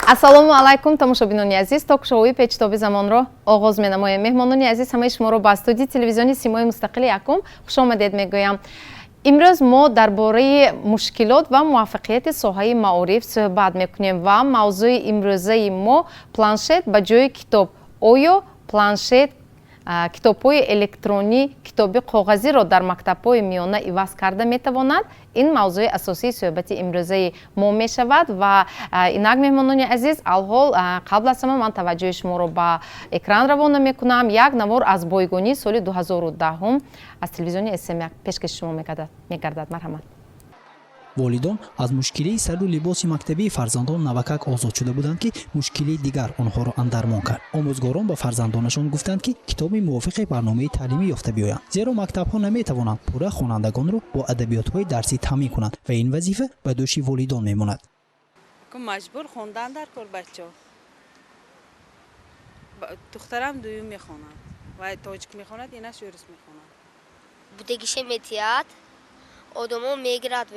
Ассалому алайкум, тамошобинони азиз! Ток-шоуи «Печтоби замонро» оғоз менамоем. Меҳмонони азиз, ҳамаи шуморо ба студияи телевизиони «Симои мустақили якум» хушомадед мегӯям. Имрӯз мо дар бораи мушкилот ва муваффақияти соҳаи маориф суҳбат мекунем ва мавзӯи имрӯзаи мо: планшет ба ҷои китоб. Оё планшет, китобҳои электронӣ китоби коғазиро дар мактабҳои миёна иваз карда метавонад? Ин мавзӯи асосии суҳбати имрӯзаи мо мешавад. Ва инак, меҳмонони азиз, алҳол қабл аз ҳама ман таваҷҷӯҳи шуморо ба экран равона мекунам. Як навор аз бойгонии соли 2010 аз телевизиони СМ пешкаши шумо мегардад. Марҳамат. Волидон аз мушкилии сару либоси мактабии фарзандон навакак озод шуда буданд, ки мушкилии дигар онҳоро андармон кард. Омӯзгорон ба фарзандонашон гуфтанд, ки китоби мувофиқи барномаи таълимӣ ёфта биёянд, зеро мактабҳо наметавонанд пурра хонандагонро бо адабиётҳои дарсӣ таъмин кунанд ва ин вазифа ба дӯши волидон мемонад. Маҷбур хондан дар кор. Бачаҳо, духтарам дуюм мехонад ва тоҷик мехонад, инаш урус мехонад. Будагиша метиҳад, одамо мегирад,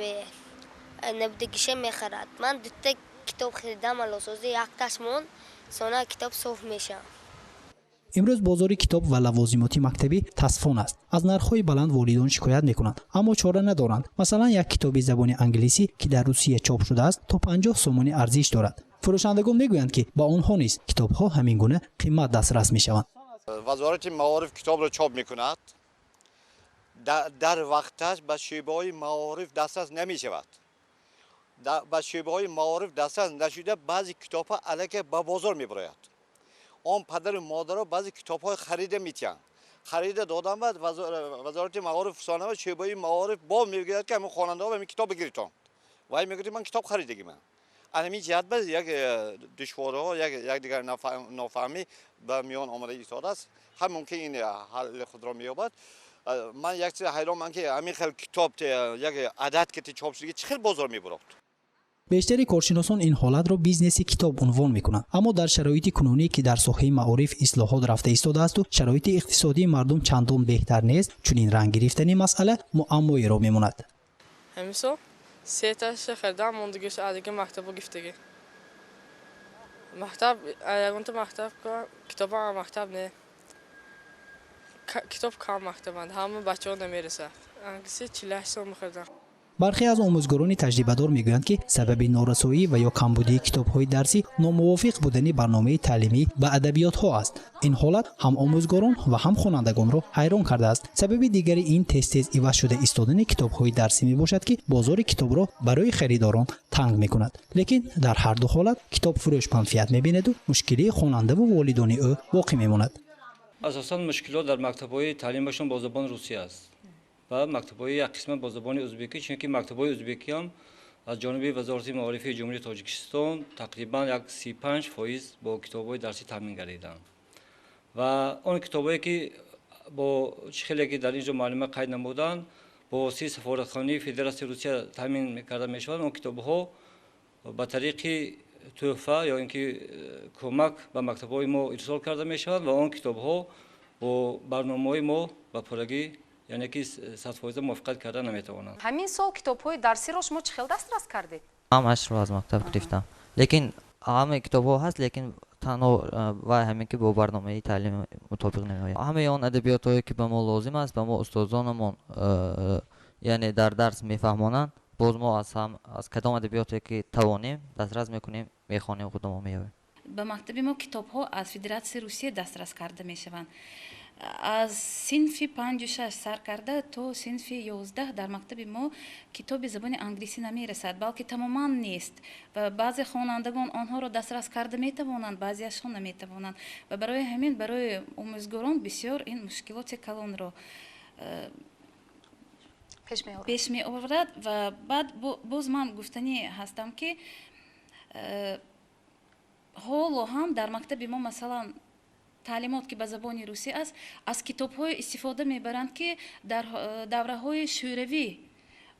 набудагиша мехарад. Ман дута китоб харидам, алосози якташ монд, сона китоб соф мешавам. Имрӯз бозори китоб ва лавозимоти мактабӣ тасфон аст. Аз нархҳои баланд волидон шикоят мекунанд, аммо чора надоранд. Масалан, як китоби забони англисӣ, ки дар Русия чоп шудааст, то 50 сомонӣ арзиш дорад. Фурӯшандагон мегӯянд, ки ба онҳо низ китобҳо ҳамин гуна қимат дастрас мешаванд. Вазорати маориф китобро чоп мекунад, дар вақташ ба шӯъбаҳои маориф дастрас намешавад. Ба шӯъбаҳои маориф дастрас нашуда, баъзе китобҳо аллакай ба бозор мебарояд. Он падару модаро баъзе китобҳои харида метиҳанд. Харида додан баъд вазорати маориф фусонава, шӯъбаи маориф бо мегӯяд, ки ҳамин хонандаҳо ҳамин китоб бигиритон. Вай мегӯяд: «Ман китоб харидагиман». Ҳамин ҷиҳат ба як душвориҳо, якдигар нофаҳмӣ ба миён омада истодааст. Ҳам мумкин ин ҳалли худро меёбад. Ман як чиз ҳайронман, ки ҳамин хел китоб як адад ки чоп шудагӣ чӣ хел бозор мебурад? Бештари коршиносон ин ҳолатро бизнеси китоб унвон мекунанд, аммо дар шароити кунунӣ, ки дар соҳаи маориф ислоҳот рафта истодаасту шароити иқтисодии мардум чандон беҳтар нест, чунин ранг гирифтани масъала муаммоеро мемонад. Ҳамисол сеташа харидам, мондагиаш дига мактабо гифтагӣ. Мактаб, ягонта мактаб китоба, мактаб не, китоб кам мактабанд, ҳама бачаҳо намерасад. Англиси 48 сом мехаридам. Бархе аз омӯзгорони таҷрибадор мегӯянд, ки сабаби норасоӣ ва ё камбудии китобҳои дарсӣ номувофиқ будани барномаи таълимӣ ба адабиётҳо аст. Ин ҳолат ҳам омӯзгорон ва ҳам хонандагонро ҳайрон кардааст. Сабаби дигари ин тез-тез иваз шуда истодани китобҳои дарсӣ мебошад, ки бозори китобро барои харидорон танг мекунад. Лекин дар ҳар ду ҳолат китобфурӯш манфиат мебинаду мушкилии хонандаву волидони ӯ боқӣ мемонад. Асосан мушкилот дар мактабҳои таълимашон бо забони русӣ аст ва мактабҳои як қисмат бо забони ӯзбекӣ, чунки мактабҳои ӯзбекиам аз ҷониби Вазорати маорифи Ҷумҳурии Тоҷикистон тақрибан як 35% бо китобҳои дарсӣ таъмин гардиданд. Ва он китобҳое, ки бо чӣ хеле ки дар ин ҷо муаллима қайд намуданд, бо воситаи сафоратхонаи Федератсияи Русия таъмин карда мешаванд, он китобҳо ба тариқи тӯҳфа ё ин ки кӯмак ба мактабҳои мо ирсол карда мешаванд ва он китобҳо бо барномаҳои мо ба пуррагӣ, яъне ки 100% мувофиқат карда наметавонанд. Ҳамин сол китобҳои дарсиро шумо чӣ хел дастрас кардед? Ҳамашро аз мактаб гирифтам, лекин ҳамаи китобҳо ҳаст, лекин танҳо вай ҳамин ки бо барномаи таълим мутобиқ намеояд. Ҳамаи он адабиётҳое, ки ба мо лозим аст, ба мо устозонамон, яъне дар дарс мефаҳмонанд. Боз мо аз кадом адабиёте ки тавонем, дастрас мекунем, мехонем, худамон меёбем. Ба мактаби мо китобҳо аз Федератсияи Русия дастрас карда мешаванд. Аз синфи панҷу шаш сар карда то синфи 11 дар мактаби мо китоби забони англисӣ намерасад, балки тамоман нест, ва баъзе хонандагон онҳоро дастрас карда метавонанд, баъзеашон наметавонанд. Ва барои ҳамин барои омӯзгорон бисёр ин мушкилоти калонро пеш меоварад. Ва баъд боз ман гуфтанӣ ҳастам, ки ҳоло ҳам дар мактаби мо, масалан, таълимот, ки ба забони русӣ аст, аз китобҳое истифода мебаранд, ки дар давраҳои шӯравӣ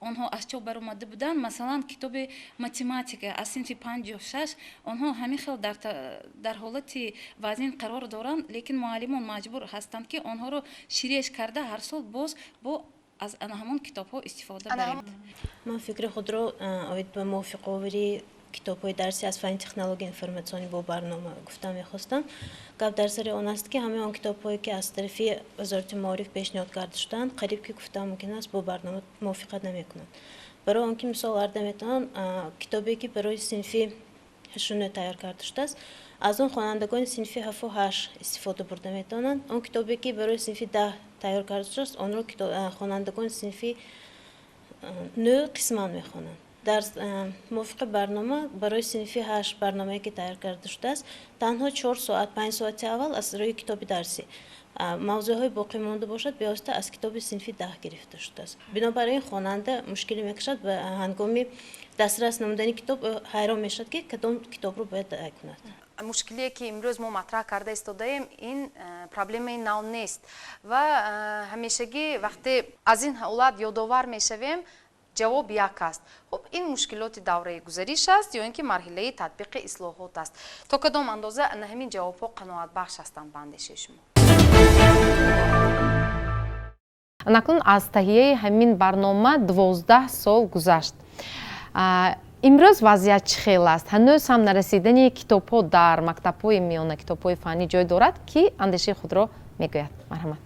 онҳо аз чоп баромада буданд. Масалан, китоби математика аз синфи панҷу шаш, онҳо ҳамин хел дар ҳолати вазнин қарор доранд, лекин муаллимон маҷбур ҳастанд, ки онҳоро ширеш карда, ҳар сол боз бо аз ана ҳамон китобҳо истифода барем. Ман фикри худро оид ба мувофиқоварии Китобҳои дарсӣ аз фанни технологияи информатсионӣ бо барнома гуфта мехостам. Гап дар сари он аст, ки ҳамаи он китобҳое, ки аз тарафи Вазорати маориф пешниҳод карда шудаанд, қариб ки гуфта мумкин аст, бо барнома мувофиқат намекунанд. Барои он ки мисол оварда метавонам: китобе, ки барои синфи ҳашту тайёр карда шудааст, аз он хонандагони синфи ҳафту ҳашт истифода бурда метавонанд. Он китобе, ки барои синфи 10 тайёр карда шудааст, онро хонандагони синфи нӯ қисман мехонанд. Дар мувофиқи барнома барои синфи ҳашт, барномае, ки тайёр карда шудааст, танҳо 4 соат, 5 соати аввал аз рӯи китоби дарсӣ, мавзӯъҳои боқимонда бошад, бевосита аз китоби синфи 10 гирифта шудааст. Бинобар ин хонанда мушкилӣ мекашад ва ҳангоми дастрас намудани китоб ҳайрон мешавад, ки кадом китобро бояд кунад. Мушкилие, ки имрӯз мо матраҳ карда истодаем, ин проблемаи нав нест ва ҳамешагӣ вақте аз ин ҳолат ёдовар мешавем, ҷавоб як аст: хуб, ин мушкилоти давраи гузариш аст ё ин ки марҳилаи татбиқи ислоҳот аст. То кадом андоза ана ҳамин ҷавобҳо қаноатбахш ҳастанд ба андешаи шумо? Акнун аз таҳияи ҳамин барнома 12 сол гузашт. Имрӯз вазъият чӣ хел аст? Ҳанӯз ҳам нарасидани китобҳо дар мактабҳои миёна, китобҳои фаннӣ ҷой дорад? Ки андешаи худро мегӯяд, марҳамат.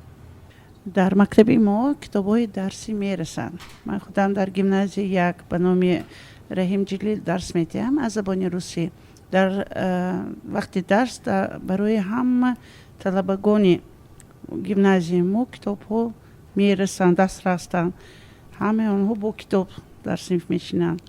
Дар мактаби мо китобҳои дарсӣ мерасанд. Ман худам дар гимназия як ба номи Раҳим Ҷалил дарс медиҳам аз забони русӣ. Дар вақти дарс барои ҳама талабагони гимназияи мо китобҳо мерасанд, дастрасанд. Ҳамаи онҳо бо китоб дар синф мешинанд.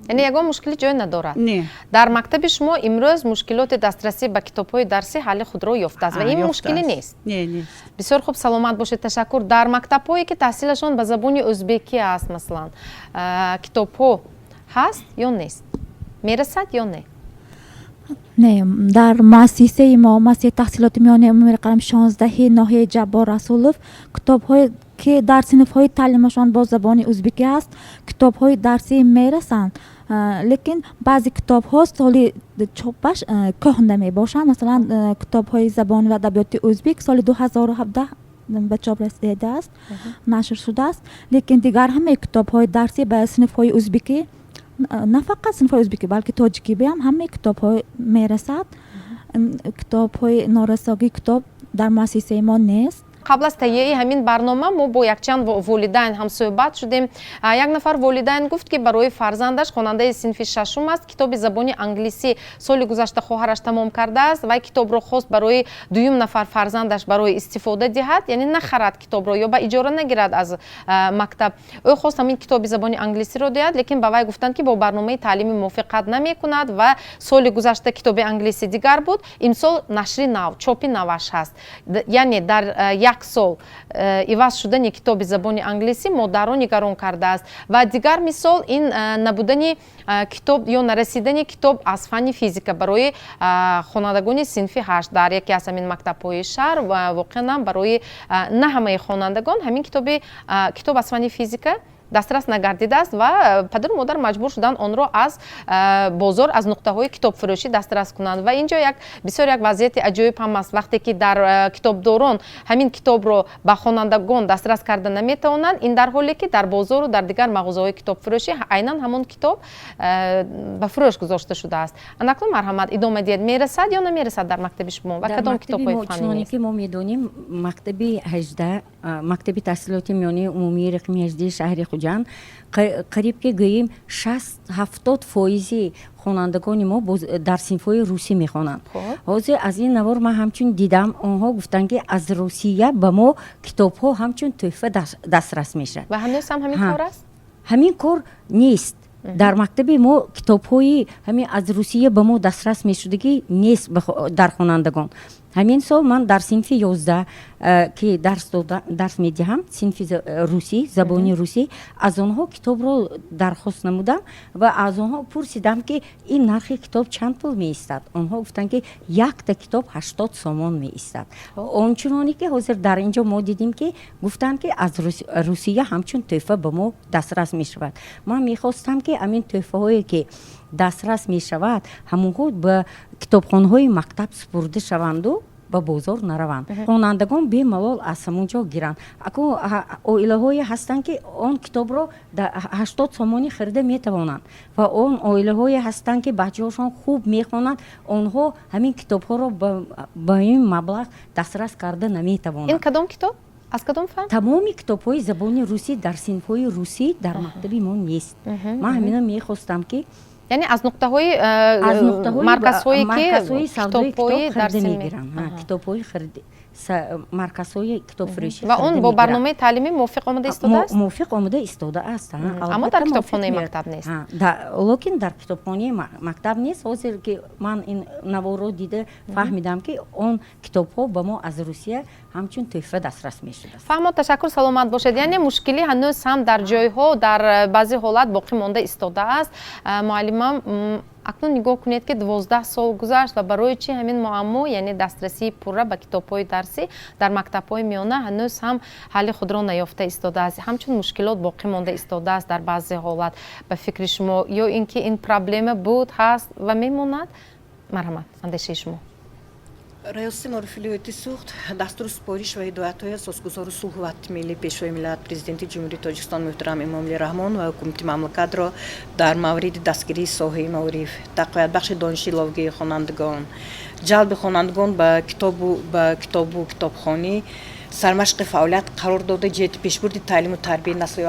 Яъне ягон мушкилӣ ҷой надорад? Не. Дар мактаби шумо имрӯз мушкилоти дастрасӣ ба китобҳои дарсӣ ҳалли худро ёфтааст ва ин мушкилӣ нест? Не, нест. Бисёр хуб, саломат бошед, ташаккур. Дар мактабҳое, ки таҳсилашон ба забони ӯзбекӣ аст, масалан, китобҳо ҳаст ё нест, мерасад ё не? Не, дар муассисаи мо, муассисаи таҳсилоти миёнаи умумии рақами 16-и ноҳияи Ҷаббор Расулов, китобҳое, ки дар синфҳои таълимашон бо забони ӯзбекӣ аст, китобҳои дарсӣ мерасанд, лекин баъзе китобҳо соли чопаш кӯҳна мебошанд. Масалан, китобҳои забон ва адабиёти ӯзбек соли 2017 ба чоп расидааст, нашр шудааст, лекин дигар ҳамаи китобҳои дарсӣ ба синфҳои ӯзбекӣ, на фақат синфҳои ӯзбекӣ, балки тоҷикӣ ҳам ҳамаи китобҳо мерасад. Китобҳои норасогии китоб дар муассисаи мо нест. Қабл аз таҳияи ҳамин барнома мо бо якчанд волидайн ҳамсӯҳбат шудем. Як нафар волидайн гуфт, ки барои фарзандаш, хонандаи синфи шашум аст, китоби забони англисӣ соли гузашта хоҳараш тамом кардааст. Вай китобро хост барои дуюм нафар фарзандаш барои истифода диҳад, яъне нахарад китобро ё ба иҷора нагирад аз мактаб. Ӯ хост ҳамин китоби забони англисиро диҳад, лекин ба вай гуфтанд, ки бо барномаи таълимӣ мувофиқат намекунад ва соли гузашта китоби англисӣ дигар буд, имсол нашри нав, чопи наваш ҳаст. Яъне дар як сол иваз шудани китоби забони англисӣ модарро нигарон кардааст. Ва дигар мисол ин набудани китоб ё нарасидани китоб аз фанни физика барои хонандагони синфи ҳашт дар яке аз ҳамин мактабҳои шаҳр. Ва воқеан ҳам барои на ҳамаи хонандагон ҳамин китоб аз фанни физика дастрас нагардидааст ва падару модар маҷбур шуданд онро аз бозор, аз нуқтаҳои китобфурӯшӣ дастрас кунанд. Ва ин ҷо як бисёр як вазъияти аҷоиб ҳам аст: вақте ки дар китобдорон ҳамин китобро ба хонандагон дастрас карда наметавонанд, ин дар ҳоле ки дар бозору дар дигар мағозаҳои китобфурӯшӣ айнан ҳамон китоб ба фурӯш гузошта шудааст. Анакнун марҳамат, идома диҳед: мерасад ё намерасад дар мактаби шумо ва кадом китобҳои фанни? Ки мо медонем, мактаби 18, мактаби таҳсилоти миёнаи умумии рақами 18 шаҳри Хуҷанд, қариб ки гӯем, 60-70 фоизи хонандагони мо дар синфҳои русӣ мехонанд. Ҳозир аз ин навор ман ҳамчун дидам, онҳо гуфтанд, ки аз Русия ба мо китобҳо ҳамчун тӯҳфа дастрас мешавад. Ва ҳанӯз ҳам ҳамин кор аст? Ҳамин кор нест. Дар мактаби мо китобҳои ҳамин аз Русия ба мо дастрас мешудагӣ нест дар хонандагон. Ҳамин сол ман дар синфи 11, ки дарс медиҳам, синфи русӣ, забони русӣ, аз онҳо китобро дархост намудам ва аз онҳо пурсидам, ки ин нархи китоб чанд пул меистад. Онҳо гуфтанд, ки якта китоб 80 сомон меистад. Ончуноне ки ҳозир дар ин ҷо мо дидем, ки гуфтанд, ки аз Русия ҳамчун тӯҳфа ба мо дастрас мешавад. Ман мехостам, ки ҳамин тӯҳфаҳое, ки дастрас мешавад, ҳамонҳо ба китобхонаҳои мактаб супурда шаванду. Ба бозор нараванд, хонандагон бемалол аз ҳамун ҷо гиранд. Аку оилаҳое ҳастанд, ки он китобро 80 сомонӣ харида метавонанд, ва он оилаҳое ҳастанд, ки бачаҳошон хуб мехонанд, онҳо ҳамин китобҳоро ба ин маблағ дастрас карда наметавонанд. Ин кадом китоб, аз кадом фан? Тамоми китобҳои забони русӣ дар синфҳои русӣ дар мактаби мо нест. Ман ҳамино мехостам, ки Яъне аз нуқтаҳои аз нуқтаҳои марказҳое ки марказҳои савдои китобҳои китоб харида дарсӣ мегиранд. Китобҳои хариди марказҳои китобфурӯшӣ Ва он харида бо мегиранд. барномаи таълимӣ мувофиқ омода истодааст? Мувофиқ омода истодааст. Аммо дар китобхонаи мактаб нест. Лекин дар китобхонаи мактаб нест. Ҳозир ки ман ин наворро дида фаҳмидам, ки он китобҳо ба мо аз Русия ҳамчун тӯҳфа дастрас мешудааст. Фаҳмо, ташаккур, саломат бошед. Яъне мушкилӣ ҳанӯз ҳам дар ҷойҳо дар баъзе ҳолат боқӣ монда истодааст. Муаллимам, акнун нигоҳ кунед, ки 12 сол гузашт ва барои чӣ ҳамин муаммо, яъне дастрасии пурра ба китобҳои дарсӣ дар мактабҳои миёна, ҳанӯз ҳам ҳалли худро наёфта истодааст, ҳамчун мушкилот боқӣ монда истодааст дар баъзе ҳолат? Ба фикри шумо, ё ин ки ин проблема буд, ҳаст ва мемонад? Марҳамат, андешаи шумо. Раёсати маорифи вилояти Суғд дастуру супориш ва ҳидоятҳои асосгузори сулҳу ваҳдати миллӣ, Пешвои миллат, Президенти Ҷумҳурии Тоҷикистон муҳтарам Эмомалӣ Раҳмон ва ҳукумати мамлакатро дар мавриди дастгирии соҳаи маориф, тақвиятбахши дониши иловагии хонандагон, ҷалби хонандагон ба китобу китобхонӣ сармашқи фаъолият қарор дода, ҷиҳати пешбурди таълиму тарбияи насли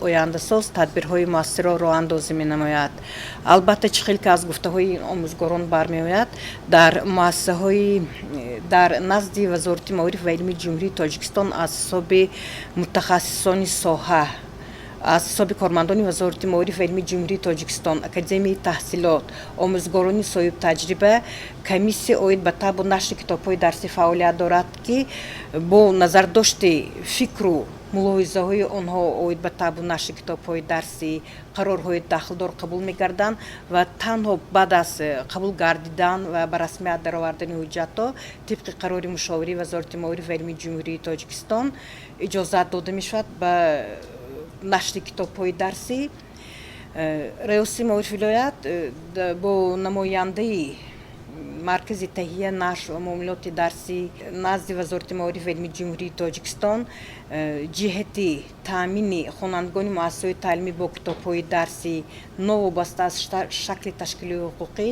ояндасоз тадбирҳои муассирро роҳандозӣ менамояд. Албатта, чӣ хел ки аз гуфтаҳои омӯзгорон бармеояд, дар муассисаҳои дар назди Вазорати маориф ва илми Ҷумҳурии Тоҷикистон аз ҳисоби мутахассисони соҳа, аз ҳисоби кормандони Вазорати маориф ва илми Ҷумҳурии Тоҷикистон, Академияи таҳсилот, омӯзгорони соҳибтаҷриба комиссия оид ба табъу нашри китобҳои дарсӣ фаъолият дорад, ки бо назардошти фикру мулоҳизаҳои онҳо оид ба табъу нашри китобҳои дарсӣ қарорҳои дахлдор қабул мегарданд ва танҳо баъд аз қабул гардидан ва ба расмият даровардани ҳуҷҷатҳо тибқи қарори мушовирии Вазорати маориф ва илми Ҷумҳурии Тоҷикистон иҷозат дода мешавад ба нашри китобҳои дарсӣ. Раёсати маорифи вилоят бо намояндаи маркази таҳия, нашр ва муомилоти дарсӣ назди Вазорати маориф ва илми Ҷумҳурии Тоҷикистон ҷиҳати таъмини хонандагони муассисаҳои таълимӣ бо китобҳои дарсӣ новобаста аз шакли ташкилии ҳуқуқӣ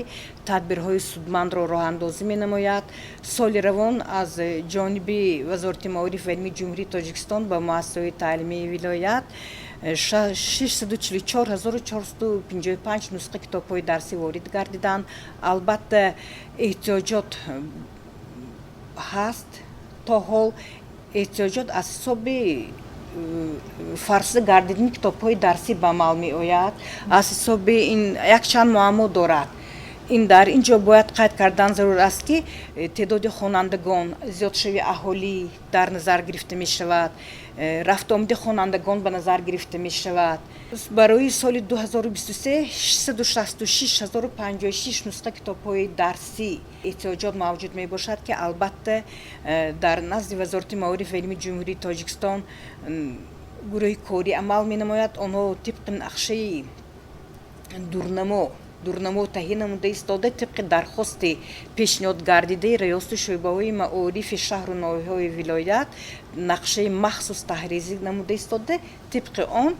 тадбирҳои судмандро роҳандозӣ менамояд. Соли равон аз ҷониби Вазорати маориф ва илми Ҷумҳурии Тоҷикистон ба муассисаҳои таълимии вилоят 644 455 нусха китобҳои дарсӣ ворид гардиданд. Албатта, эҳтиёҷот ҳаст. То ҳол эҳтиёҷот аз ҳисоби фарсуда гардидани китобҳои дарсӣ ба амал меояд. Аз ҳисоби ин якчанд муаммо дорад. Ин дар ин ҷо бояд қайд кардан зарур аст, ки теъдоди хонандагон, зиёдшавии аҳолӣ дар назар гирифта мешавад, рафтуомади хонандагон ба назар гирифта мешавад. Барои соли 2023 666 056 нусха китобҳои дарсӣ эҳтиёҷот мавҷуд мебошад, ки албатта дар назди Вазорати маориф ва илми Ҷумҳурии Тоҷикистон гурӯҳи корӣ амал менамояд. Онҳо тибқи нақшаи дурнамо таҳия намуда истода, тибқи дархости пешниҳод гардидаи раёсати шӯъбаҳои маорифи шаҳру ноҳияҳои вилоят нақшаи махсус таҳризӣ намуда истода, тибқи он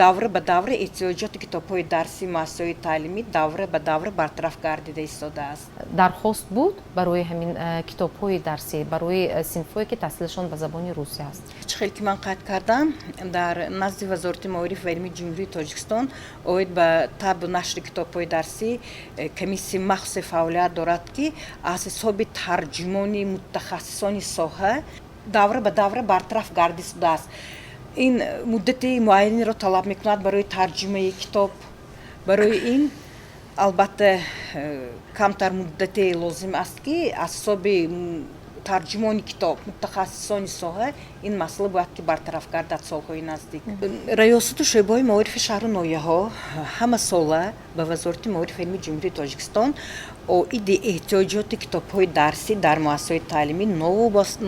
давра ба давра эҳтиёҷоти китобҳои дарсии муассисаҳои таълимӣ давра ба давра бартараф гардида истодааст. Дархост буд барои ҳамин китобҳои дарсӣ барои синфҳое, ки таҳсилашон ба забони русӣ аст? Чӣ хел ки ман қайд кардам, дар назди Вазорати маориф ва илми Ҷумҳурии Тоҷикистон оид ба табъу нашри китобҳои дарсӣ комиссияи махсусе фаъолият дорад, ки аз ҳисоби тарҷумони мутахассисони соҳа давра ба давра бартараф гардидааст. Ин муддати муайянеро талаб мекунад барои тарҷумаи китоб. Барои ин, албатта, камтар муддате лозим аст, ки аз ҳисоби тарҷумони китоб, мутахассисони соҳа ин масъала бояд ки бартараф гардад солҳои наздик. Раёсату шӯъбаҳои маорифи шаҳру ноҳияҳо ҳама сола ба Вазорати маориф ва илми Ҷумҳурии Тоҷикистон оиди эҳтиёҷоти китобҳои дарсӣ дар муассисаҳои таълимӣ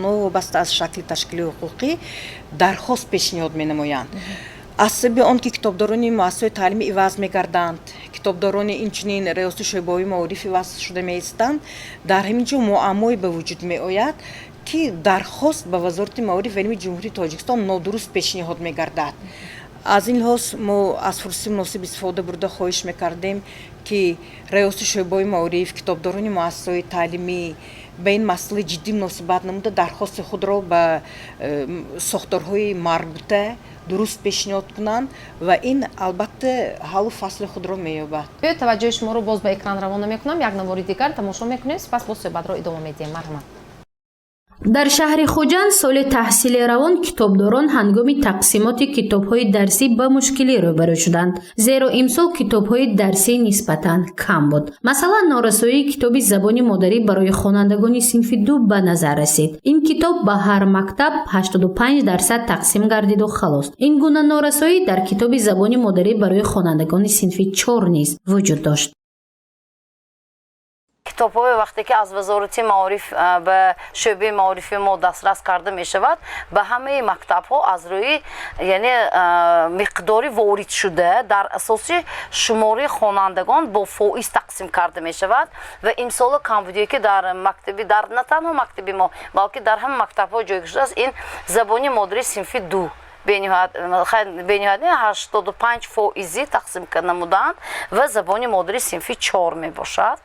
новобаста аз шакли ташкилии ҳуқуқӣ дархост пешниҳод менамоянд. Аз сабаби он ки китобдорони муассисаҳои таълимӣ иваз мегарданд. Китобдорони инчунин Раёсати шӯъбаҳои маорифи васл шуда меистанд. Дар ҳамин ҷо муаммое ба вуҷуд меояд, ки дархост ба Вазорати маориф ва илми Ҷумҳурии Тоҷикистон нодуруст пешниҳод мегардад. Аз ин лиҳоз мо аз фурсати муносиб истифода бурда, хоҳиш мекардем, ки раёсати шӯъбаҳои маориф, китобдорони муассисаҳои таълимӣ ба ин масъалаи ҷиддӣ муносибат намуда, дархости худро ба сохторҳои марбута дуруст пешниҳод кунанд ва ин албатта ҳаллу фасли худро меёбад. Биёед, таваҷҷӯҳи шуморо боз ба экран равона мекунам. Як навори дигар тамошо мекунем, сипас боз суҳбатро идома медиҳем. Марҳамат. Дар шаҳри Хуҷанд соли таҳсили равон китобдорон ҳангоми тақсимоти китобҳои дарсӣ ба мушкилӣ рӯбарӯ шуданд, зеро имсол китобҳои дарсӣ нисбатан кам буд. Масалан, норасоии китоби забони модарӣ барои хонандагони синфи ду ба назар расид. Ин китоб ба ҳар мактаб 85% тақсим гардиду халос. Ин гуна норасоӣ дар китоби забони модарӣ барои хонандагони синфи чор низ вуҷуд дошт. Китобҳое, вақте ки аз Вазорати маориф ба шӯъбаи маорифи мо дастрас карда мешавад, ба ҳамаи мактабҳо аз рӯи, яъне, миқдори воридшуда дар асоси шумори хонандагон бо фоиз тақсим карда мешавад. Ва имсола камбудие, ки дар мактаби, дар на танҳо мактаби мо, балки дар ҳама мактабҳо ҷойгир шудааст, ин забони модари синфи ду бениҳоят 85 фоизӣ тақсим намуданд ва забони модари синфи чор мебошад,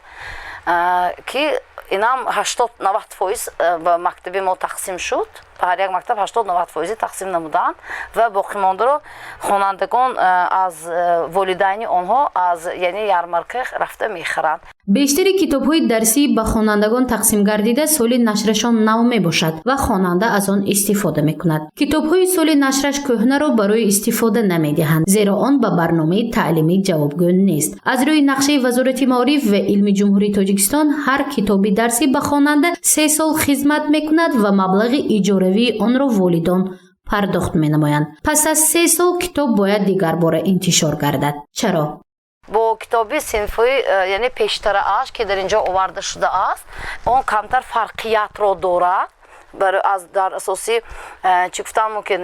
ки инам 80-90% ба мактаби мо тақсим шуд. Ба ҳар як мактаб 80-90 фоизӣ тақсим намуданд ва боқимондаро хонандагон аз волидайни онҳо аз, яъне, ярмарка рафта мехаранд. Бештари китобҳои дарсӣ ба хонандагон тақсим гардида соли нашрашон нав мебошад ва хонанда аз он истифода мекунад. Китобҳои соли нашраш кӯҳнаро барои истифода намедиҳанд, зеро он ба барномаи таълимӣ ҷавобгӯ нест. Аз рӯи нақшаи Вазорати маориф ва илми Ҷумҳурии Тоҷикистон, ҳар китоби дарсӣ ба хонанда 3 сол хизмат мекунад ва маблағи иҷоравии онро волидон пардохт менамоянд. Пас аз 3 сол китоб бояд дигарбора интишор гардад. Чаро? Бо китоби синфи, яъне, пештарааш, ки дар ин ҷо оварда шудааст, он камтар фарқиятро дорад. Дар асоси чӣ гуфтан мумкин,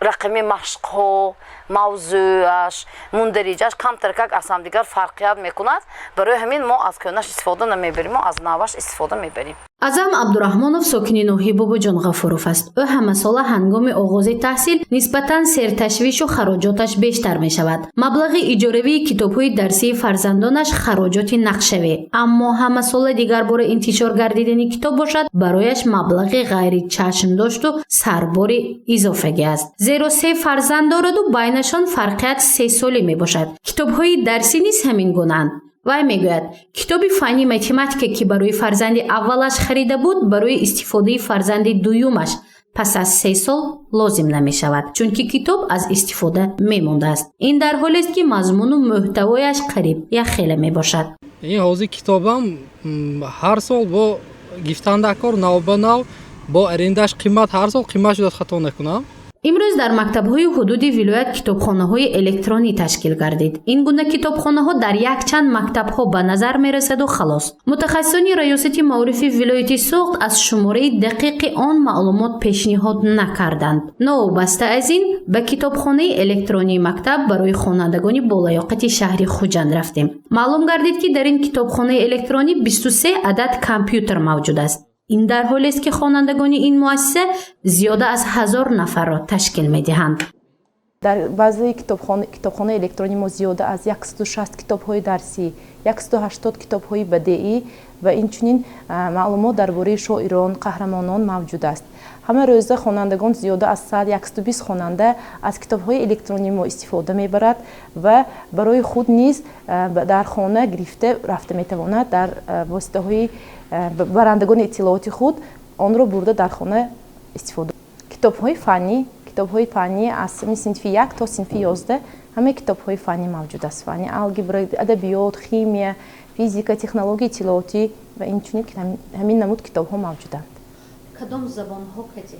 рақами машқҳо, мавзӯаш, мундариҷаш камтаркак аз ҳамдигар фарқият мекунад. Барои ҳамин мо аз кӯҳнаш истифода намебарем, мо аз наваш истифода мебарем. Азам Абдураҳмонов сокини ноҳияи Бобоҷон Ғафуров аст. Ӯ ҳамасола ҳангоми оғози таҳсил нисбатан серташвишу хароҷоташ бештар мешавад. Маблағи иҷоравии китобҳои дарсии фарзандонаш хароҷоти нақшавӣ, аммо ҳамасола дигарбора интишор гардидани китоб бошад, барояш маблағи ғайричашмдошту сарбори изофагӣ аст, зеро се фарзанд дораду байнашон фарқият сесолӣ мебошад. Китобҳои дарсӣ низ ҳамин гунаанд. Вай мегӯяд, китоби фанни математика, ки барои фарзанди аввалаш харида буд, барои истифодаи фарзанди дуюмаш пас аз 3 сол лозим намешавад, чунки китоб аз истифода мемондааст. Ин дар ҳолест, ки мазмуну мӯҳтавояш қариб якхела мебошад. Ин ҳозир китобам ҳар сол бо гифтандакор нав ба нав, бо арендаш қимат, ҳар сол қимат шудааст, хато накунам. Имрӯз дар мактабҳои ҳудуди вилоят китобхонаҳои электронӣ ташкил гардид. Ин гуна китобхонаҳо дар якчанд мактабҳо ба назар мерасаду халос. Мутахассисони Раёсати маорифи вилояти Суғд аз шумораи дақиқи он маълумот пешниҳод накарданд. Новобаста аз ин, ба китобхонаи электронии мактаб барои хонандагони болаёқати шаҳри Хуҷанд рафтем. Маълум гардид, ки дар ин китобхонаи электронӣ 23 адад компютер мавҷуд аст. Ин дар ҳолест, ки хонандагони ин муассиса зиёда аз 1000 нафарро ташкил медиҳанд. Дар баъзеи китобхонаи электронӣ мо зиёда аз 160 китобҳои дарсӣ, 180 китобҳои бадеӣ ва инчунин маълумот дар бораи шоирон, қаҳрамонон мавҷуд аст. Ҳама рӯза хонандагон, зиёда аз 100, 120 хонанда аз китобҳои электронии мо истифода мебарад ва барои худ низ дар хона гирифта рафта метавонад, дар воситаҳои барандагони иттилооти худ онро бурда дар хона истифода. Китобҳои фаннӣ аз синфи як то синфи 11 ҳамаи китобҳои фаннӣ мавҷуд аст: фанни алгебра, адабиёт, химия, физика, технологияи иттилоотӣ ва инчунин ҳамин намуд китобҳо мавҷуданд. Кадом забонҳо кадӣ?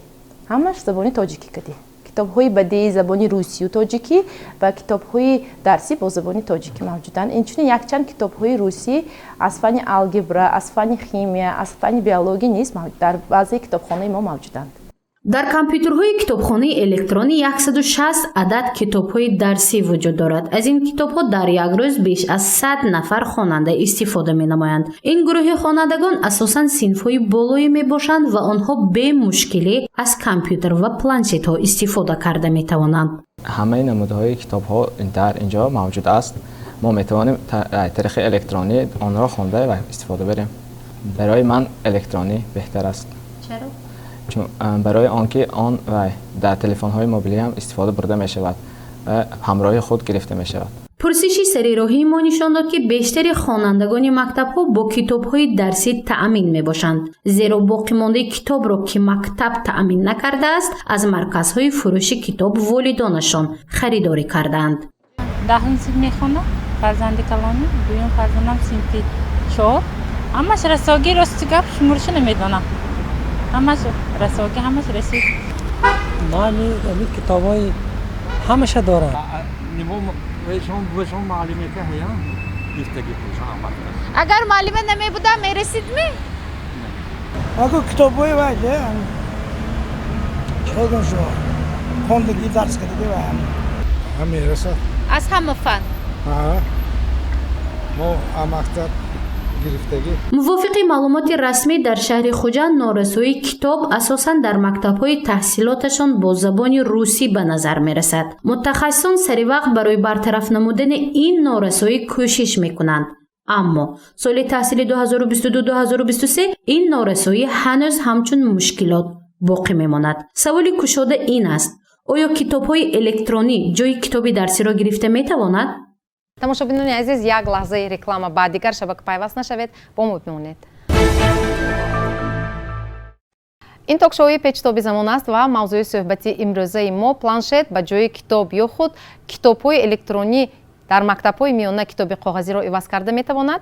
Ҳамаш забони тоҷикӣ кадӣ. Китобҳои бадеи забони русию тоҷикӣ ва китобҳои дарсӣ бо забони тоҷикӣ мавҷуданд. Инчунин якчанд китобҳои русӣ аз фанни алгебра, аз фанни химия, аз фанни биология низ дар баъзеи китобхонаи мо мавҷуданд. Дар компютерҳои китобхонаи электронӣ 160 адад китобҳои дарсӣ вуҷуд дорад. Аз ин китобҳо дар як рӯз беш аз 100 нафар хонанда истифода менамоянд. Ин гурӯҳи хонандагон асосан синфҳои болоӣ мебошанд ва онҳо бемушкилӣ аз компютер ва планшетҳо истифода карда метавонанд. Ҳамаи намудҳои китобҳо дар инҷо мавҷуд аст. Мо метавонем тариқи электронӣ онро хонда ва истифода барем. Барои ман электронӣ беҳтар аст. Чаро? Чун барои он ки он дар телефонҳои мобилӣ ҳам истифода бурда мешавад ва ҳамроҳи худ гирифта мешавад. Пурсиши сарироҳии мо нишон дод, ки бештари хонандагони мактабҳо бо китобҳои дарсӣ таъмин мебошанд, зеро боқимондаи китобро, ки мактаб таъмин накардааст, аз марказҳои фурӯши китоб волидонашон харидорӣ кардаанд. Даҳум синф мехонам, фарзанди калонӣ, дуюм фарзандам синфи 4. Ҳамаш расогӣ, рости гап, шуморашо намедонам. Ҳамаш расогӣ, ҳамаш расид. Ман ами китобҳои ҳамаша дорам. Агар муаллима намебудам, мерасидми? Аго китобҳои вай чӣ шумо хондагӣ, дарс кардагӣ вай ҳам мерасад. Аз ҳама фан? Мо мактаб гирифтагӣ. Мувофиқи маълумоти расмӣ, дар шаҳри Хуҷанд норасоии китоб асосан дар мактабҳои таҳсилоташон бо забони русӣ ба назар мерасад. Мутахассисон сари вақт барои бартараф намудани ин норасоӣ кӯшиш мекунанд. Аммо соли таҳсили 2022-2023 ин норасоӣ ҳанӯз ҳамчун мушкилот боқӣ мемонад. Саволи кушода ин аст: оё китобҳои электронӣ ҷои китоби дарсиро гирифта метавонад? Тамошобинони азиз, як лаҳзаи реклама, ба дигар шабака пайваст нашавед, бо мо бимонед. Ин токшоуи Печитоби замон аст ва мавзӯи суҳбати имрӯзаи мо планшет ба ҷои китоб ё худ китобҳои электронӣ дар мактабҳои миёна китоби коғазиро иваз карда метавонад.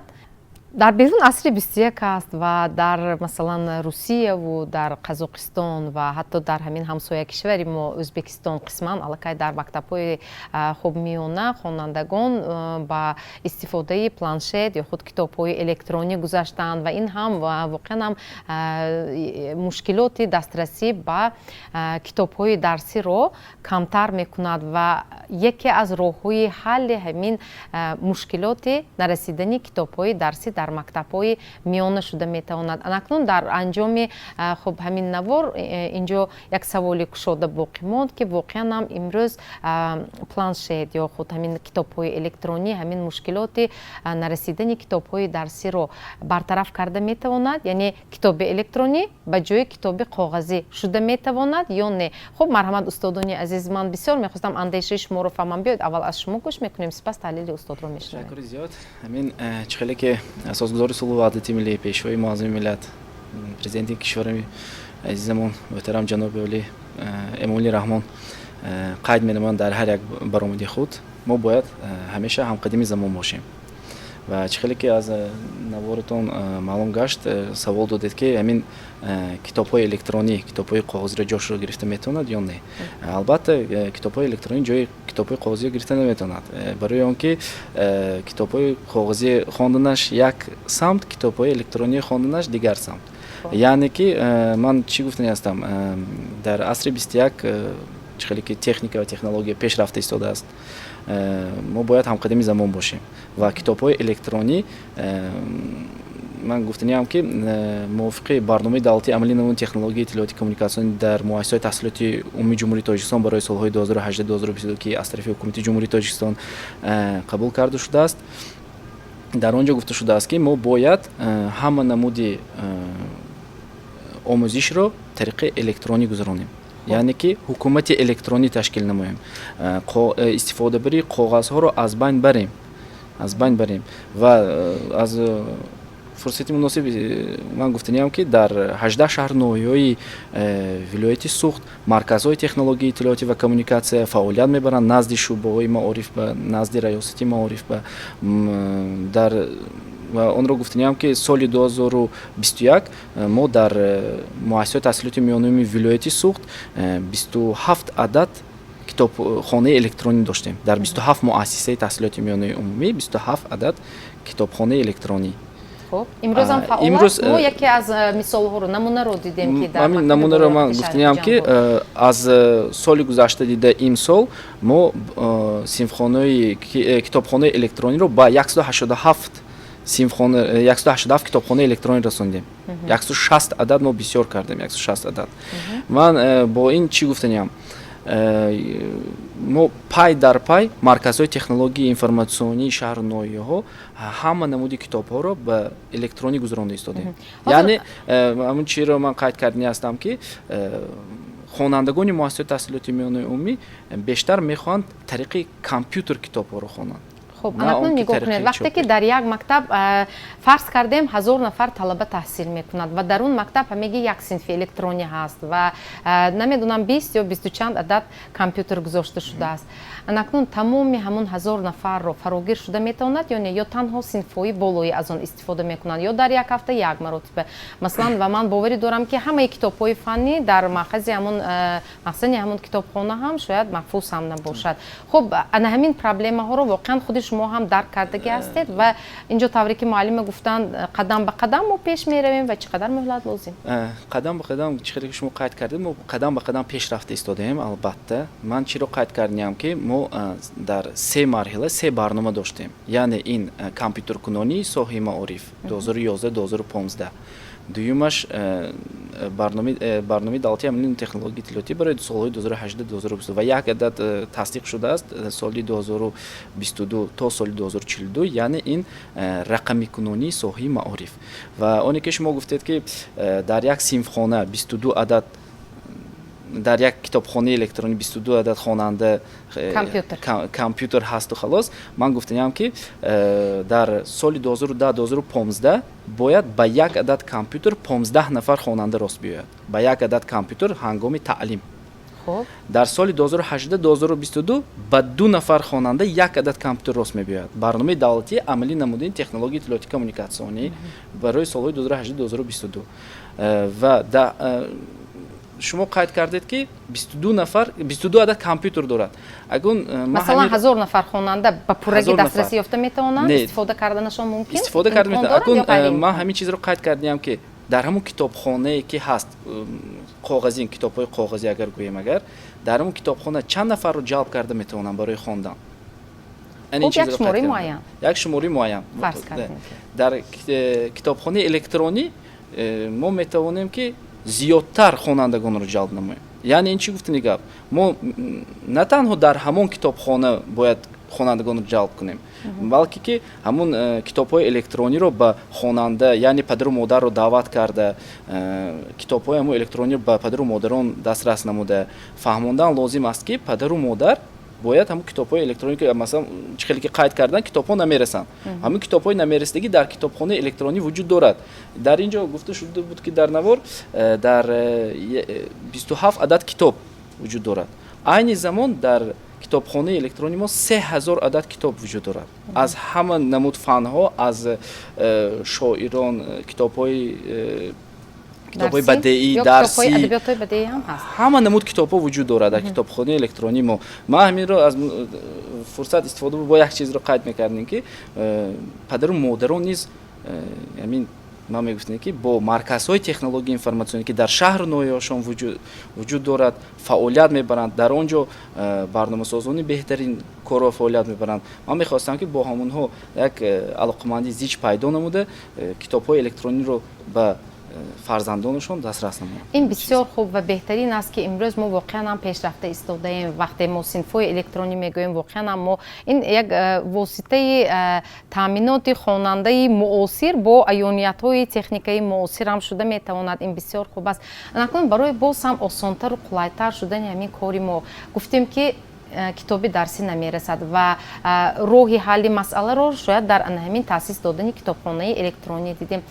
Дар берун асри 21 аст ва дар, масалан, Русияву дар Қазоқистон ва ҳатто дар ҳамин ҳамсоя кишвари мо Ӯзбекистон қисман аллакай дар мактабҳои хуб миёна хонандагон ба истифодаи планшет ё худ китобҳои электронӣ гузаштаанд ва ин ҳам воқеан ҳам мушкилоти дастрасӣ ба китобҳои дарсиро камтар мекунад ва яке аз роҳҳои ҳалли ҳамин мушкилоти нарасидани китобҳои дарсӣ дар мактабҳои миёна шуда метавонад. Анакнун дар анҷоми хуб ҳамин навор инҷо як саволи кушода боқӣ монд, ки воқеан ҳам имрӯз планшет ё худ ҳамин китобҳои электронӣ ҳамин мушкилоти нарасидани китобҳои дарсиро бартараф карда метавонад, яъне китоби электронӣ ба ҷои китоби коғазӣ шуда метавонад ё не? Хуб, марҳамат, устодони азиз, ман бисёр мехостам андешаи шуморо фаҳмам. Биёед, аввал аз шумо гӯш мекунем, сипас таҳлили устодро мешунавем. Ташаккури зиёд. Ҳамин чӣ хеле ки асосгузори сулҳу ваҳдати миллӣ, пешвои муаззами миллат, президенти кишвари азизамон муҳтарам ҷаноби олӣ Эмомалӣ Раҳмон қайд менамоянд дар ҳар як баромади худ, мо бояд ҳамеша ҳамқадами замон бошем. Ва чӣ хеле ки аз наворатон маълум гашт, савол додед, ки ҳамин китобҳои электронӣ китобҳои коғазиро ҷошро гирифта метавонад ё не. Албатта, китобҳои электронӣ ҷои китобҳои коғазиро гирифта наметавонад, барои он ки китобҳои коғазӣ хонданаш як самт, китобҳои электронӣ хонданаш дигар самт. Яъне ки ман чӣ гуфтани ҳастам, дар асри 21 чӣ хеле ки техника ва технология пешрафта истодааст, мо бояд ҳамқадами замон бошем ва китобҳои электронӣ, ман гуфтаниам, ки мувофиқи барномаи давлатии амалии намуди технологияи иттилоотӣ коммуникатсионӣ дар муассисаҳои таҳсилоти умумии Ҷумҳурии Тоҷикистон барои солҳои 2018-2022, ки аз тарафи ҳукумати Ҷумҳурии Тоҷикистон қабул карда шудааст, дар он ҷо гуфта шудааст, ки мо бояд ҳама намуди омӯзишро тариқи электронӣ гузаронем, яъне ки ҳукумати электронӣ ташкил намоем, истифодабарии коғазҳоро аз байн барем, аз байн барем. Ва аз фурсати муносиб ман гуфтаниам, ки дар 18 шаҳру ноҳияҳои вилояти Суғд марказҳои технологияи иттилоотӣ ва коммуникатсия фаъолият мебаранд назди шӯъбаҳои маориф ба назди раёсати маориф ба дар. Ва онро гуфтаниам, ки соли 2021 мо дар муассисаҳои таҳсилоти миёнаи вилояти Суғд 27 адад китобхонаи электронӣ доштем. Дар 27 муассисаи таҳсилоти миёнаи умумӣ 27 адад китобхонаи электронӣ. Хуб, имрӯз ҳам фаъол аст? Мо яке аз мисолҳоро, намунаро дидем, ки дар ҳамин намунаро ман гуфтаниям, ки аз соли гузашта дида имсол мо синфхонаи китобхонаи электрониро ба 187 синфхона, 187 китобхонаи электронӣ расондем. 160 адад мо бисёр кардем, 160 адад. Ман бо ин чӣ гуфтаниям? Мо пай дар пай марказҳои технологияи информатсионии шаҳру ноҳияҳо ҳама намуди китобҳоро ба электронӣ гузаронда истодем. Яъне ҳамун чиро ман қайд кардани ҳастам, ки хонандагони муассисаҳои таҳсилоти миёнаи умумӣ бештар мехоҳанд тариқи компютер китобҳоро хонанд. Хуб, анакнун нигоҳ кунед, вақте ки дар як мактаб, фарз кардем, 1000 нафар талаба таҳсил мекунад ва дар он мактаб ҳамагӣ як синфи электронӣ ҳаст ва намедонам, 20 ё бисту чанд адад компютер гузошта шудааст. Анакнун тамоми ҳамон 1000 нафарро фарогир шуда метавонад ё не? Ё танҳо синфҳои болоӣ аз он истифода мекунанд, ё дар як ҳафта як маротиба, масалан? Ва ман боварӣ дорам, ки ҳамаи китобҳои фаннӣ дар маъхази ҳамон махзани ҳамон китобхона ҳам шояд маҳфуз ҳам набошад. Хуб, ана ҳамин проблемаҳоро воқеан худи шумо ҳам дарк кардагӣ ҳастед ва инҷо тавре ки муаллима гуфтанд, қадам ба қадам мо пеш меравем ва чӣ қадар муҳлат лозим? Қадам ба қадам, чӣ хеле ки шумо қайд кардед, мо қадам ба қадам пеш рафта истодаем. Албатта, ман чиро қайд кардиам, ки мо дар се марҳила се барнома доштем, яъне ин компютеркунонии соҳаи маориф 2011-2015, дуюмаш барномаи давлатии амалии технологияи иттилоотӣ барои солҳои 2018-2020 ва як адад тасдиқ шудааст соли 2022 то соли 2042, яъне ин рақамикунонии соҳаи маориф. Ва оне ки шумо гуфтед, ки дар як синфхона 22 адад, дар як китобхонаи электронӣ 22 адад хонанда компютер ҳасту халос, ман гуфтаниям, ки дар соли 2010-2015 бояд ба як адад компютер 15 нафар хонанда рост биёяд, ба як адад компютер ҳангоми таълим. Дар соли 2018-2022 ба ду нафар хонанда як адад компютер рост мебиёяд. Барномаи давлатии амалӣ намудани технологияи иттилоотӣ коммуникатсионӣ барои солҳои 2018-2022. Ва шумо қайд кардед, ки 22 нафар 22 адад компютер дорад. Агун Масалан, 1000 нафар хонанда ба пуррагӣ дастрасӣ ёфта метавонанд, истифода карданашон мумкин? Истифода карда метавонанд. Акун ман ҳамин чизро қайд кардиам, ки дар ҳамун китобхонае ки ҳаст, коғазин, китобҳои коғазӣ агар гӯем, агар дар ҳамун китобхона чанд нафарро ҷалб карда метавонам барои хондан? Як шумораи муайян. Як шумораи муайян. Дар китобхонаи электронӣ мо метавонем, ки зиёдтар хонандагонро ҷалб намоем. Яъне ин чӣ гуфтани гап? Мо на танҳо дар ҳамон китобхона бояд хонандагонро ҷалб кунем, балки ки ҳамон китобҳои электрониро ба хонанда, яъне падару модарро даъват карда, китобҳои ҳамон электрониро ба падару модарон дастрас намуда, фаҳмондан лозим аст, ки падару модар бояд ҳамон китобҳои электронӣ, масалан, чӣ хеле ки қайд кардан, китобҳо намерасанд, ҳамин китобҳои намерасидагӣ дар китобхонаи электронӣ вуҷуд дорад. Дар ин ҷо гуфта шуда буд, ки дар навор дар 27 адад китоб вуҷуд дорад. Айни замон дар китобхонаи электронӣ мо 3000 адад китоб вуҷуд дорад, аз ҳама намуд фанҳо, аз шоирон, китобҳои бадеӣ, дарсӣ, ҳама намуд китобҳо вуҷуд дорад дар китобхонаи электронии мо. Ман ҳаминро аз фурсат истифода бо як чизро қайд мекардем, ки падару модарон низ ҳамин ман мегуфтем, ки бо марказҳои технологияи информатсионӣ, ки дар шаҳру ноҳияҳошон вуҷуд дорад, фаъолият мебаранд, дар он ҷо барномасозони беҳтарин корро фаъолият мебаранд. Ман мехостам, ки бо ҳамонҳо як алоқамандии зич пайдо намуда, китобҳои электрониро ба фарзандонашон дастрас намоянд. Ин бисёр хуб ва беҳтарин аст, ки имрӯз мо воқеан ҳам пешрафта истодаем. Вақте мо синфҳои электронӣ мегӯем, воқеан ҳам мо ин як воситаи таъминоти хонандаи муосир бо аёниятҳои техникаи муосир ҳам шуда метавонад. Ин бисёр хуб аст. Анакнун барои боз ҳам осонтару қулайтар шудани ҳамин кори мо гуфтем, ки китоби дарсӣ намерасад ва роҳи ҳалли масъаларо шояд дар ана ҳамин таъсис додани китобхонаи электронӣ дидем.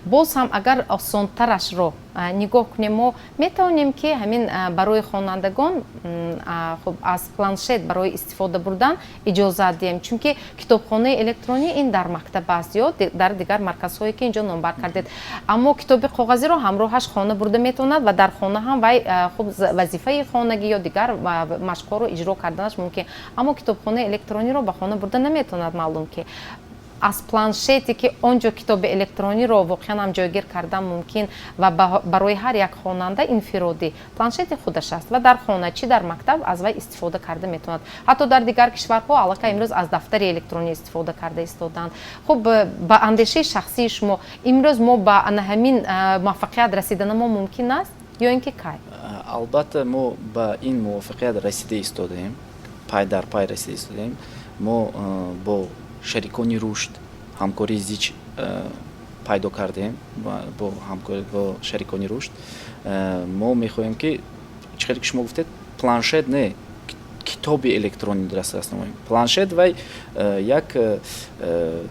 Боз ҳам агар осонтарашро нигоҳ кунем, мо метавонем, ки ҳамин барои хонандагон, хуб, аз планшет барои истифода бурдан иҷозат диҳем, чунки китобхонаи электронӣ ин дар мактаб аст ё дар дигар марказҳое, ки инҷо номбар кардед, аммо китоби коғазиро ҳамроҳаш хона бурда метавонад ва дар хона ҳам вай, хуб, вазифаи хонагӣ ё дигар машқҳоро иҷро карданаш мумкин, аммо китобхонаи электрониро ба хона бурда наметавонад, маълум ки. Аз планшете, ки он ҷо китоби электрониро воқеан ҳам ҷойгир кардан мумкин ва барои ҳар як хонанда инфиродӣ планшети худаш аст ва дар хона, чӣ дар мактаб аз вай истифода карда метавонад. Ҳатто дар дигар кишварҳо аллакай имрӯз аз дафтари электронӣ истифода карда истоданд. Хуб, ба андешаи шахсии шумо, имрӯз мо ба ана ҳамин муваффақият расидана мо мумкин аст ё ин ки кай? Албатта, мо ба ин муваффақият расида истодаем, пай дар пай расида истодаем. Мо бо шарикони рушд ҳамкории зич пайдо кардем. Бо ҳамкорӣ бо шарикони рушд мо мехоҳем, ки чӣ хеле ки шумо гуфтед, планшет не, китоби электронӣ дастрас намоем. Планшет вай як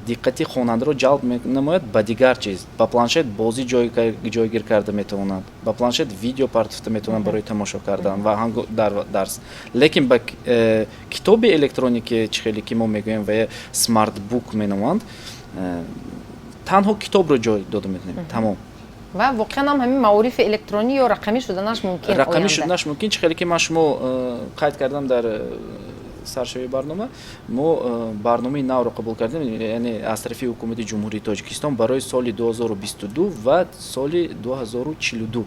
диққати хонандаро ҷалб менамояд ба дигар чиз. Ба планшет бозӣ ҷойгир карда метавонад, ба планшет видео партофта метавонад барои тамошо кардан ва дар дарс. Лекин ба китоби электронӣ, ки чӣ хеле ки мо мегӯем ва смартбук меноманд, танҳо китобро ҷой дода метавонем, тамом. Ва воқеан ҳам ҳамин маорифи электронӣ ё рақамӣ шуданаш мумкин? Рақамӣ шуданаш мумкин. Чӣ хеле ки ман шумо қайд кардам дар саршавии барнома, мо барномаи навро қабул кардем, яъне аз тарафи ҳукумати Ҷумҳурии Тоҷикистон барои соли 2022 ва соли 2042,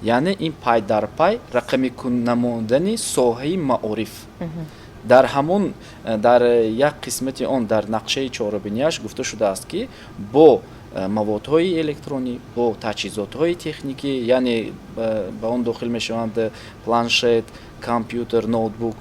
яъне ин пай дар пай рақамӣ намудани соҳаи маориф. Дар ҳамон дар як қисмати он, дар нақшаи чорабинияш гуфта шудааст, ки бо маводҳои электронӣ, бо таҷҳизотҳои техникӣ, яъне ба он дохил мешаванд планшет, компютер, ноутбук,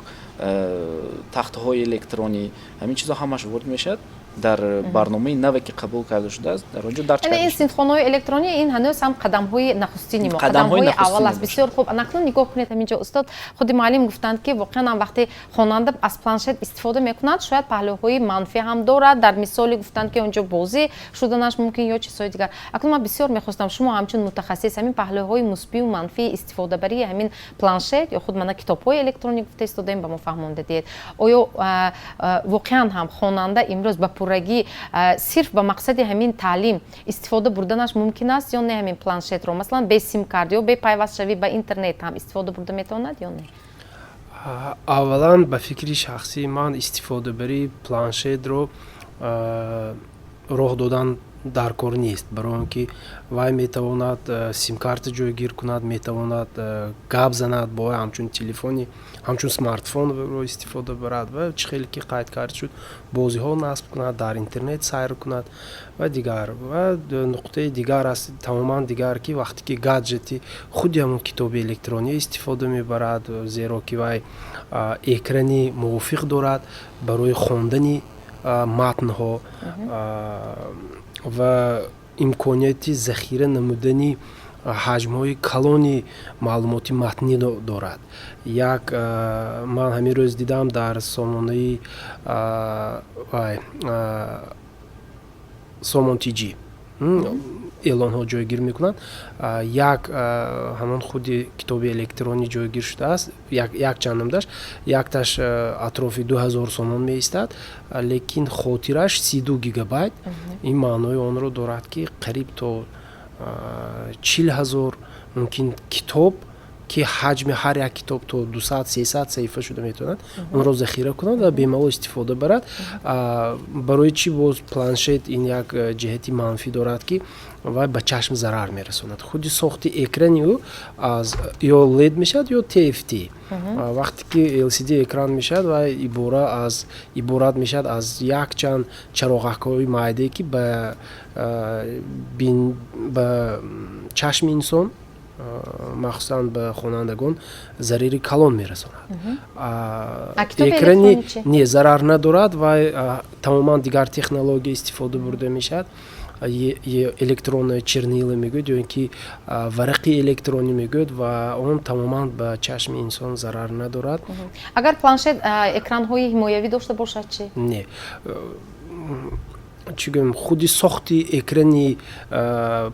тахтаҳои электронӣ, ҳамин чизҳо ҳамаш ворид мешавад дар барномаи наве, ки қабул карда шудааст, дар он ҷо дарҷ. Ин синфхонаҳои электронӣ, ин ҳанӯз ҳам қадамҳои нахустини мо, қадамҳои аввал аст. Бисёр хуб. Акнун нигоҳ кунед, ҳамин ҷо устод, худи муаллим гуфтанд, ки воқеан ҳам вақте хонанда аз планшет истифода мекунад, шояд паҳлӯҳои манфӣ ҳам дорад. Дар мисоле гуфтанд, ки он ҷо бозӣ шуданаш мумкин ё чизҳои дигар. Акнун ман бисёр мехостам, шумо ҳамчун мутахассис ҳамин паҳлӯҳои мусбию манфии истифодабарии ҳамин планшет ё худ мана китобҳои электронӣ гуфта истодаем, ба мо фаҳмонда диҳед. Оё воқеан ҳам хонанда имрӯз ба пуррагӣ сирф ба мақсади ҳамин таълим истифода бурданаш мумкин аст ё не? Ҳамин планшетро, масалан, бе симкарт ё бе пайвастшавӣ ба интернет ҳам истифода бурда метавонад ё не? Аввалан, ба фикри шахсии ман, истифодабарии планшетро роҳ додан дар кор нест, барои он ки вай метавонад симкарта ҷойгир кунад, метавонад гап занад бо вай, ҳамчун телефони, ҳамчун смартфонро истифода барад ва, чӣ хеле ки қайд карда шуд, бозиҳо насб кунад, дар интернет сайр кунад ва дигар. Ва нуқтаи дигар аст, тамоман дигар, ки вақте ки гаджети худи ҳамон китоби электронӣ истифода мебарад, зеро ки вай экрани мувофиқ дорад барои хондани матнҳо ва имконияти захира намудани ҳаҷмҳои калони маълумоти матнӣ дорад. Як ман ҳамин рӯз дидам дар сомонаи вай Сомон Тиҷи эълонҳо ҷойгир мекунанд, як ҳамон худи китоби электронӣ ҷойгир шудааст, якчанд намудаш, якташ атрофи 2000 сомон меистад, лекин хотираш 32 гигабайт. Ин маънои онро дорад, ки қариб то 40 000 мумкин китоб, ки ҳаҷми ҳар як китоб то 200-300 саҳифа шуда метавонад, онро захира кунад ва бемалол истифода барад. Барои чӣ боз планшет ин як ҷиҳати манфӣ дорад, ки вай ба чашм зарар мерасонад. Худи сохти экрани ӯ аз ё LED мешавад, ё TFT. Вақте ки LCD экран мешавад, вай иборат мешавад аз якчанд чароғакҳои майдае, ки ба чашми инсон, махсусан ба хонандагон, зарари калон мерасонад. Экрани не, зарар надорад. Вай тамоман дигар технология истифода бурда мешавад, электронное чернила мегӯяд ё ин ки варақи электронӣ мегӯяд, ва он тамоман ба чашми инсон зарар надорад. Агар планшет экранҳои ҳимоявӣ дошта бошад чӣ? Не, чӣ гӯем, худи сохти экрани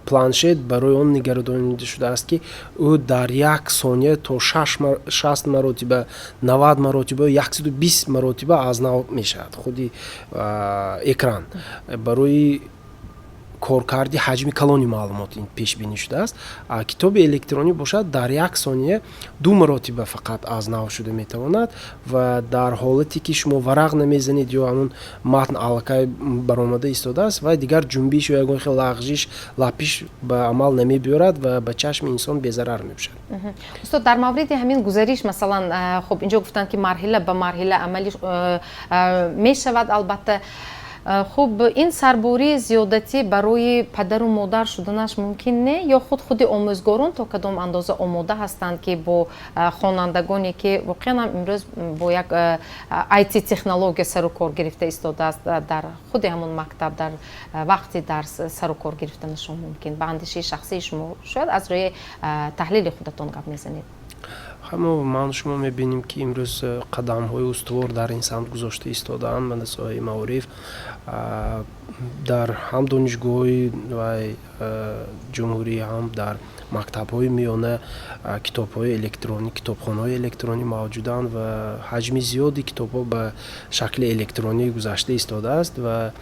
планшет барои он нигаронида шудааст, ки ӯ дар як сония то 60 маротиба, 90 маротиба, 120 маротиба аз нав мешавад худи экран барои Коркарди ҳаҷми калони маълумот пешбинӣ шудааст. Китоби электронӣ бошад, дар як сония ду маротиба фақат аз нав шуда метавонад ва дар ҳолате ки шумо варақ намезанед ё ҳамун матн аллакай баромада истодааст, вай дигар ҷунбиш ё ягон хел лағжиш, лапиш ба амал намебиёрад ва ба чашми инсон безарар мебошад. Устод, дар мавриди ҳамин гузариш, масалан, хуб, инҷо гуфтанд, ки марҳила ба марҳила амалӣ мешавад. Албатта, хуб, ин сарбории зиёдатӣ барои падару модар шуданаш мумкин не, ё худи омӯзгорон то кадом андоза омода ҳастанд, ки бо хонандагоне, ки воқеан ҳам имрӯз бо як IT технология сару кор гирифта истодааст, дар худи ҳамон мактаб дар вақти дарс сару кор гирифтанашон мумкин? Ба андешаи шахсии шумо, шояд аз рӯи таҳлили худатон гап мезанед. Ҳамо ману шумо мебинем, ки имрӯз қадамҳои устувор дар ин самт гузошта истодаанд дар соҳаи маориф, дар ҳам донишгоҳҳои вай ҷумҳурӣ, ҳам дар мактабҳои миёна китобҳои электронӣ, китобхонаҳои электронӣ мавҷуданд ва ҳаҷми зиёди китобҳо ба шакли электронӣ гузашта истодааст. Ва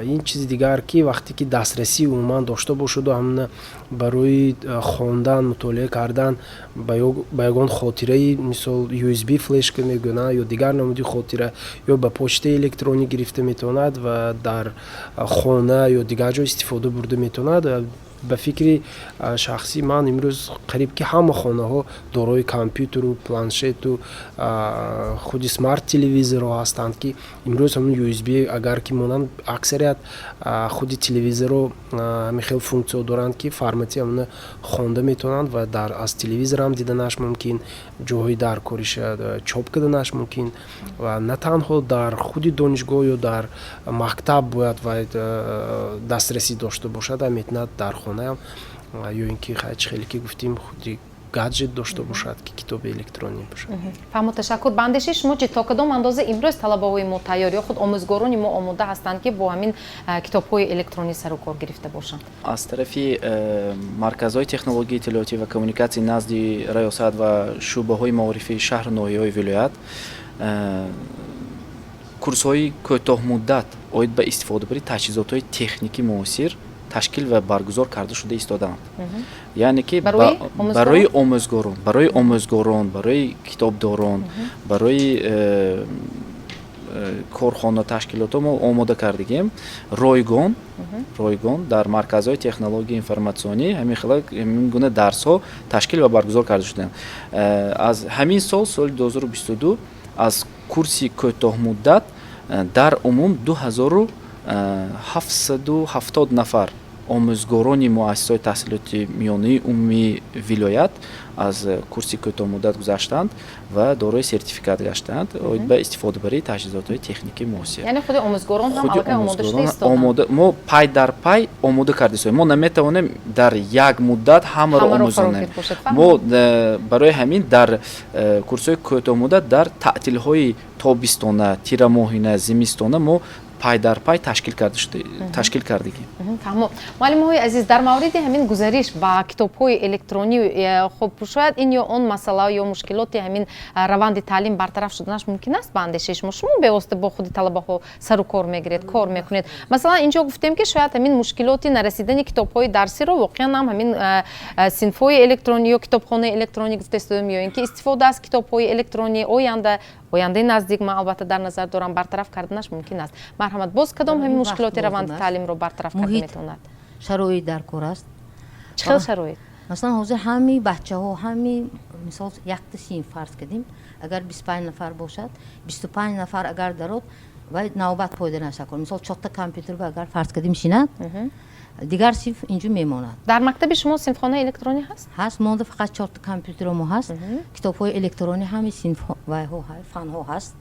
ин чизи дигар, ки вақте ки дастрасӣ умуман дошта бошаду ҳамна барои хондан, мутолиа кардан ба ягон хотираи, мисол, USB флешка мегӯянд ё дигар намуди хотира, ё ба почтаи электронӣ гирифта метавонад ва дар хона ё дигар ҷо истифода бурда метавонад. Ба фикри шахсии ман, имрӯз қариб ки ҳама хонаҳо дорои компютеру планшету худи смарт телевизорҳо ҳастанд, ки имрӯз ҳамун USB агар ки монанд, аксарият худи телевизорро ҳамин хел функсияҳо доранд, ки формати ҳамуна хонда метавонанд ва дар аз телевизорам диданаш мумкин, ҷоҳои даркориша чоп карданаш мумкин. Ва на танҳо дар худи донишгоҳ ё дар мактаб бояд вай дастрасӣ дошта бошад, метавонад дар хонаам ё ин ки, чӣ хеле ки гуфтем, худи гаджет дошта бошад, ки китоби электронӣ бошад. Фаҳмо, ташаккур. Ба андешаи шумо чӣ, то кадом андоза имрӯз талабаҳои мо тайёр ё худ омӯзгорони мо омода ҳастанд, ки бо ҳамин китобҳои электронӣ сару кор гирифта бошанд? Аз тарафи марказҳои технологияи иттилоотӣ ва коммуникатсия назди раёсат ва шӯъбаҳои маорифии шаҳру ноҳияҳои вилоят курсҳои кӯтоҳмуддат оид ба истифодабарии таҷҳизотҳои техникӣ муосир ташкил ва баргузор карда шуда истодаанд, яъне ки барои омӯзгорон, барои китобдорон, барои корхона, ташкилотҳо мо омода кардагем ройгон дар марказҳои технологияи информатсионӣ ҳамин хела, ҳамин гуна дарсҳо ташкил ва баргузор карда шудаанд. Аз ҳамин сол, соли 2022, аз курси кӯтоҳмуддат дар умум 2770 нафар омӯзгорони муассисаҳои таҳсилоти миёнаи умумии вилоят аз курси кӯтоҳмуддат гузаштанд ва дорои сертификат гаштанд оид ба истифодабарии таҷҳизотҳои техникии муосир. Яъне худи омӯзгорон ҳам аллакай омода шуда истодаанд? Мо пай дар пай омода карда истодаем. Мо наметавонем дар як муддат ҳамаро омӯзонем. Мо барои ҳамин дар курсҳои кӯтоҳмуддат дар таътилҳои тобистона, тирамоҳина, зимистона мо пай дар пай ташкил кардагем. Фаҳмо. Муаллимоҳои азиз, дар мавриди ҳамин гузариш ба китобҳои электронӣ, хуб, шояд ин ё он масъала ё мушкилоти ҳамин раванди таълим бартараф шуданаш мумкин аст? Ба андешаи шумо, шумо бевосита бо худи талабаҳо сару кор мегиред, кор мекунед. Масалан, инҷо гуфтем, ки шояд ҳамин мушкилоти нарасидани китобҳои дарсиро воқеан ҳам ҳамин синфҳои электронӣ ё китобхонаи электронӣ гуфта истодаем, ё ин ки истифода аз китобҳои электронӣ ояндаи наздик, ман албатта дар назар дорам, бартараф карданаш мумкин аст. Марҳамат, боз кадом ҳамин мушкилоти раванди таълимро бартараф карда метавонад? Шароит дар кор аст. Чӣ хел шароит? Масалан, ҳозир ҳами бачаҳо, ҳами, мисол, якта синф фарз кардем, агар 25 нафар бошад, 25 нафар агар дарод, вай навбат пайдо нашакор. Мисол, чорта компютер агар фарз кардем шинад, дигар синф инҷо мемонад. Дар мактаби шумо синфхонаи электронӣ ҳаст? Ҳаст. Монда фақат чорта компютеро мо ҳаст. Китобҳои электронӣ ҳами синф вайҳо, фанҳо ҳаст.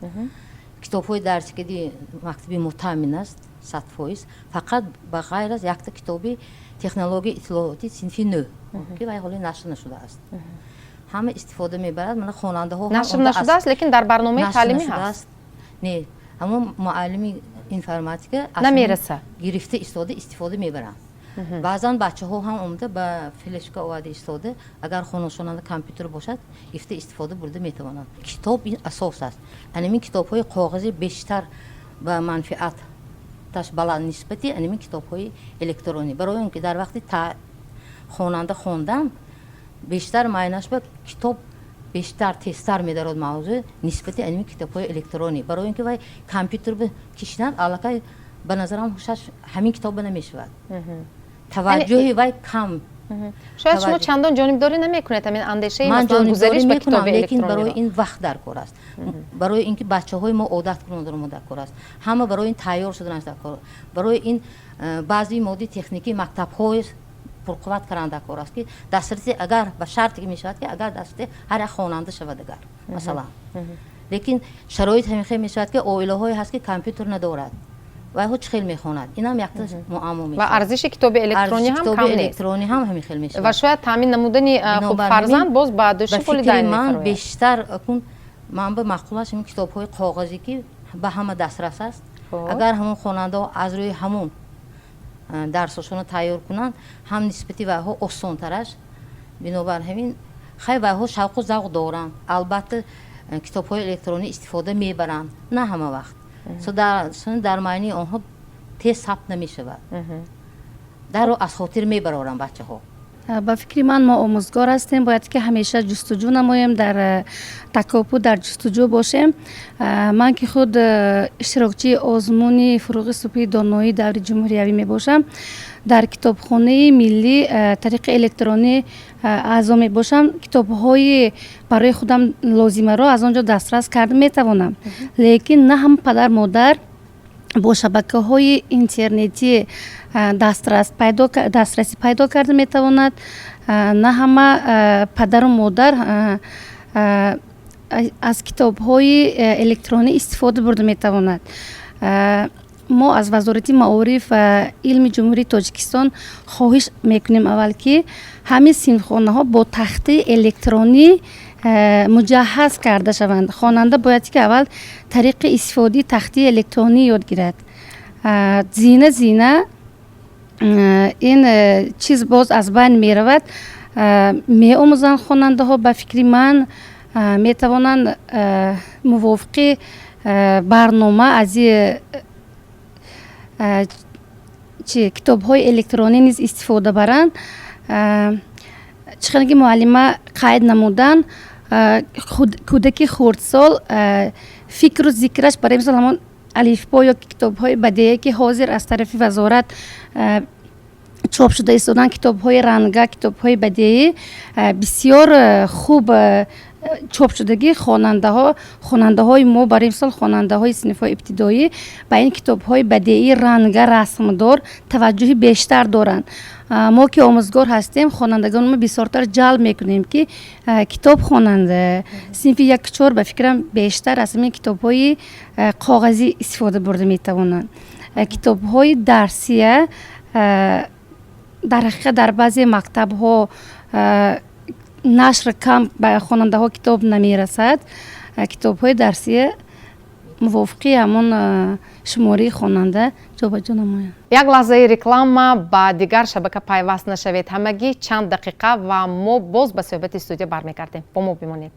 Китобҳои дарси кади мактаби мо таъмин аст 100%, фақат ба ғайр аз якта китоби технологияи иттилоотӣ синфи нӯ, ки вай ҳоле нашр нашудааст. Ҳама истифода мебарад, мана хонандаҳо. Нашр нашудааст, лекин дар барномаи таълимӣ ҳаст? Не, ҳамон муаллими информатика намераса. Гирифта истода истифода мебаранд. Баъзан бачаҳо ҳам омада ба флешка оварда истода, агар хонашонанда компютер бошад, гирифта истифода бурда метавонанд. Китоб ин асос аст. Анамин китобҳои коғазӣ бештар ба манфиат. сифаташ баланд нисбати анами китобҳои электронӣ, барои он ки дар вақти хонанда хондан бештар майнаш ба китоб бештар тезтар медарод мавзӯъ нисбати анами китобҳои электронӣ, барои он ки вай компютер кишинад, аллакай ба назарам ҳушаш ҳамин китоба намешавад, таваҷҷӯҳи вай кам. Шояд шумо чандон ҷонибдорӣ намекунед ҳамин андешаи масалан гузариш ба китоби лекин барои ин вақт дар кор аст, барои ин ки бачаҳои мо одат кунондаро мо дар кор аст, ҳама барои ин тайёр шуданаш дар кор, барои ин баъзи моддии техникии мактабҳои пурқувват кардан дар кор аст, ки дастраси агар ба шарте ки мешавад, ки агар дастраси ҳар як хонанда шавад, агар масалан. Лекин шароит ҳамин хел мешавад, ки оилаҳое ҳаст, ки компютер надорад, вайҳо чӣ хел мехонад? Инам якта муаммо мешавад. Ва арзиши китоби электронӣ ҳам кам нест. Электронӣ ҳам ҳамин хел мешавад. Ва шояд таъмин намудани хуб фарзанд боз ба дӯши волидайн ман бештар кун ман ба маъқулаш ҳамин китобҳои коғазӣ, ки ба ҳама дастрас аст. Агар ҳамон хонандаҳо аз рӯи ҳамон дарсошонро тайёр кунанд, ҳам нисбати вайҳо осонтараш. Бинобар ҳамин хай вайҳо шавқу завқ доранд, албатта китобҳои электронӣ истифода мебаранд, на ҳама вақт. Дар маънии онҳо тез сабт намешавад, дарро аз хотир мебароранд бачаҳо. Ба фикри ман, мо омӯзгор ҳастем, бояд ки ҳамеша ҷустуҷӯ намоем, дар такопӯ, дар ҷустуҷӯ бошем. Ман ки худ иштирокчии озмуни Фуруғи субҳи доноӣ даври ҷумҳуриявӣ мебошам, дар китобхонаи миллӣ тариқи электронӣ аъзо мебошам, китобҳои барои худам лозимаро аз он ҷо дастрас карда метавонам. Лекин на ҳама падар модар бо шабакаҳои интернетӣ дастрасӣ пайдо карда метавонад, на ҳама падару модар аз китобҳои электронӣ истифода бурда метавонад. Мо аз Вазорати маориф ва илми Ҷумҳурии Тоҷикистон хоҳиш мекунем, аввал ки ҳамин синфхонаҳо бо тахтаи электронӣ муҷаҳҳаз карда шаванд. Хонанда бояд ки аввал тариқи истифодаи тахтаи электронӣ ёд гирад. Зина зина ин чиз боз аз байн меравад. Меомӯзанд хонандаҳо, ба фикри ман, метавонанд мувофиқи барнома аз чи китобҳои электронӣ низ истифода баранд. Чӣ хеле ки муаллима қайд намуданд, кӯдаки хурдсол фикру зикраш, барои мисол, ҳамон алифбо ё китобҳои бадеӣ, ки ҳозир аз тарафи вазорат чоп шуда истоданд, китобҳои ранга, китобҳои бадеӣ бисёр хуб чоп шудагӣ, хонандаҳои мо, барои мисол, хонандаҳои синфҳои ибтидоӣ ба ин китобҳои бадеӣ ранга расмдор таваҷҷӯҳи бештар доранд. Мо ки омӯзгор ҳастем, хонандагонмо бисёртар ҷалб мекунем, ки китоб хонанд. Синфи 1-4, ба фикрам, бештар аз ҳамин китобҳои коғазӣ истифода бурда метавонанд. Китобҳои дарсия дар ҳақиқат дар баъзе мактабҳо нашр кам, ба хонандаҳо китоб намерасад. Китобҳои дарсия мувофиқи ҳамон шумораи хонанда ҷобаҷо намоянд. Як лаҳзаи реклама, ба дигар шабака пайваст нашавед. Ҳамагӣ чанд дақиқа ва мо боз ба суҳбати студия бармегардем. Бо мо бимонед.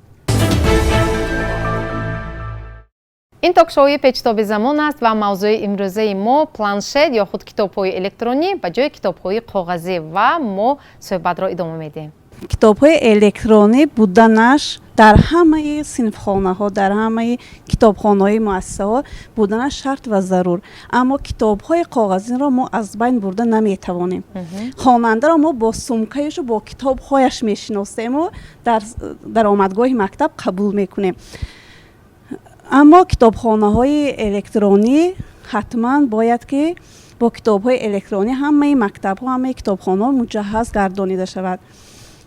Ин токшоуи Печтоби замон аст ва мавзӯи имрӯзаи мо планшет ё худ китобҳои электронӣ ба ҷои китобҳои коғазӣ, ва мо суҳбатро идома медиҳем. Китобҳои электронӣ буданаш дар ҳамаи синфхонаҳо, дар ҳамаи китобхонаҳои муассисаҳо буданаш шарт ва зарур, аммо китобҳои коғазинро мо аз байн бурда наметавонем. Хонандаро мо бо сумкаешу бо китобҳояш мешиносему дар даромадгоҳи мактаб қабул мекунем. Аммо китобхонаҳои электронӣ ҳатман бояд ки бо китобҳои электронӣ ҳамаи мактабҳо, ҳамаи китобхонаҳо муҷаҳҳаз гардонида шавад.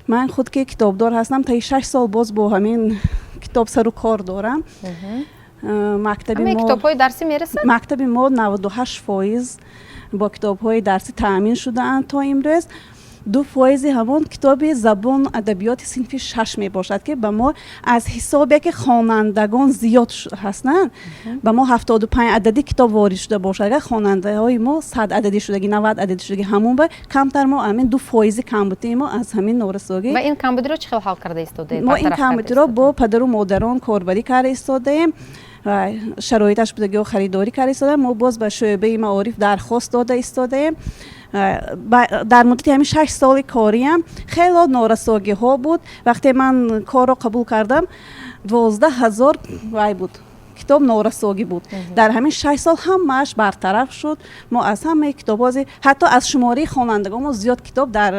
Ман худ ки китобдор ҳастам, таи 6 сол боз бо ҳамин китоб сару кор дорам. Мактаби ҳамаи китобҳои дарсӣ мерасад? Мактаби мо 98% бо китобҳои дарсӣ таъмин шудаанд то имрӯз. 2 фоизи ҳамон китоби забон адабиёти синфи шаш мебошад, ки ба мо аз ҳисобе ки хонандагон зиёд ҳастанд, ба мо 75 адади китоб ворид шуда бошад. Агар хонандаҳои мо 100 адади шудагӣ, 90 адади шудагӣ, ҳамон ба камтар мо ҳамин 2 фоизи камбудии мо аз ҳамин норасогӣ. Ва ин камбудиро чӣ хел ҳал карда истодаед? Мо ин камбудиро бо падару модарон корбарӣ карда истодаем. Шароиташ будагиҳо харидорӣ карда истодаем. Мо боз ба шӯъбаи маориф дархост дода истодаем. Дар муддати ҳамин 6 соли кориам хело норасогиҳо буд. Вақте ман корро қабул кардам, 12 000 вай буд, китоб норасогӣ буд. Дар ҳамин 6 сол ҳамааш бартараф шуд. Мо аз ҳамаи китобҳо, ҳатто аз шумораи хонандагон мо зиёд китоб дар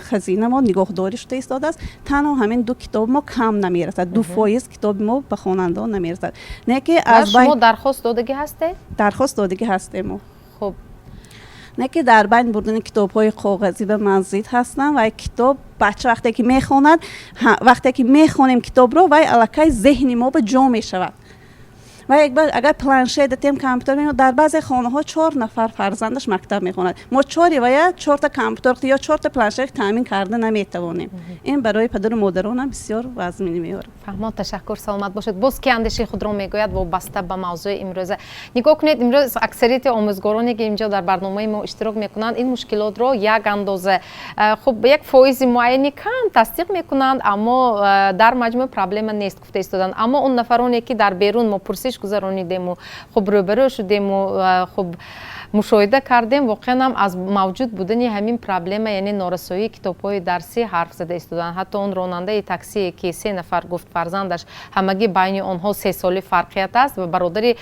хазина мо нигоҳдорӣ шуда истодааст. Танҳо ҳамин ду китоб мо кам намерасад, 2% китоби мо ба хонандагон намерасад. Не ки аз шумо дархост додагӣ ҳастед? Дархост додагӣ ҳастем мо. Хуб. Не ки дар байн бурдани китобҳои коғазӣ ба ман зид ҳастам. Вай китоб бача вақте ки мехонад, вақте ки мехонем китобро, вай аллакай зеҳни мо ба ҷо мешавад. Ва агар планшет датем, компютер, дар баъзе хонаҳо чор нафар фарзандаш мактаб мехонад, мо чори вая чорта компютер ё чорта планшет таъмин карда наметавонем. Ин барои падару модаронам бисёр вазминӣ меорад. Фаҳмон, ташаккур, саломат бошед. Боз ки андешаи худро мегӯяд вобаста ба мавзӯи имрӯза? Нигоҳ кунед, имрӯз аксарияти омӯзгороне, ки инҷо дар барномаи мо иштирок мекунанд, ин мушкилотро як андоза, хуб, як фоизи муайяни кам тасдиқ мекунанд, аммо дар маҷмӯъ проблема нест гуфта истоданд. Аммо он нафароне, ки дар берун мо пурсиш гузаронидему, хуб, рӯбарӯ шудему, хуб, мушоҳида кардем, воқеан ҳам аз мавҷуд будани ҳамин проблема, яъне норасоии китобҳои дарсӣ ҳарф зада истоданд. Ҳатто он ронандаи таксие, ки се нафар гуфт фарзандаш, ҳамагӣ байни онҳо 3 соли фарқият аст ва бародари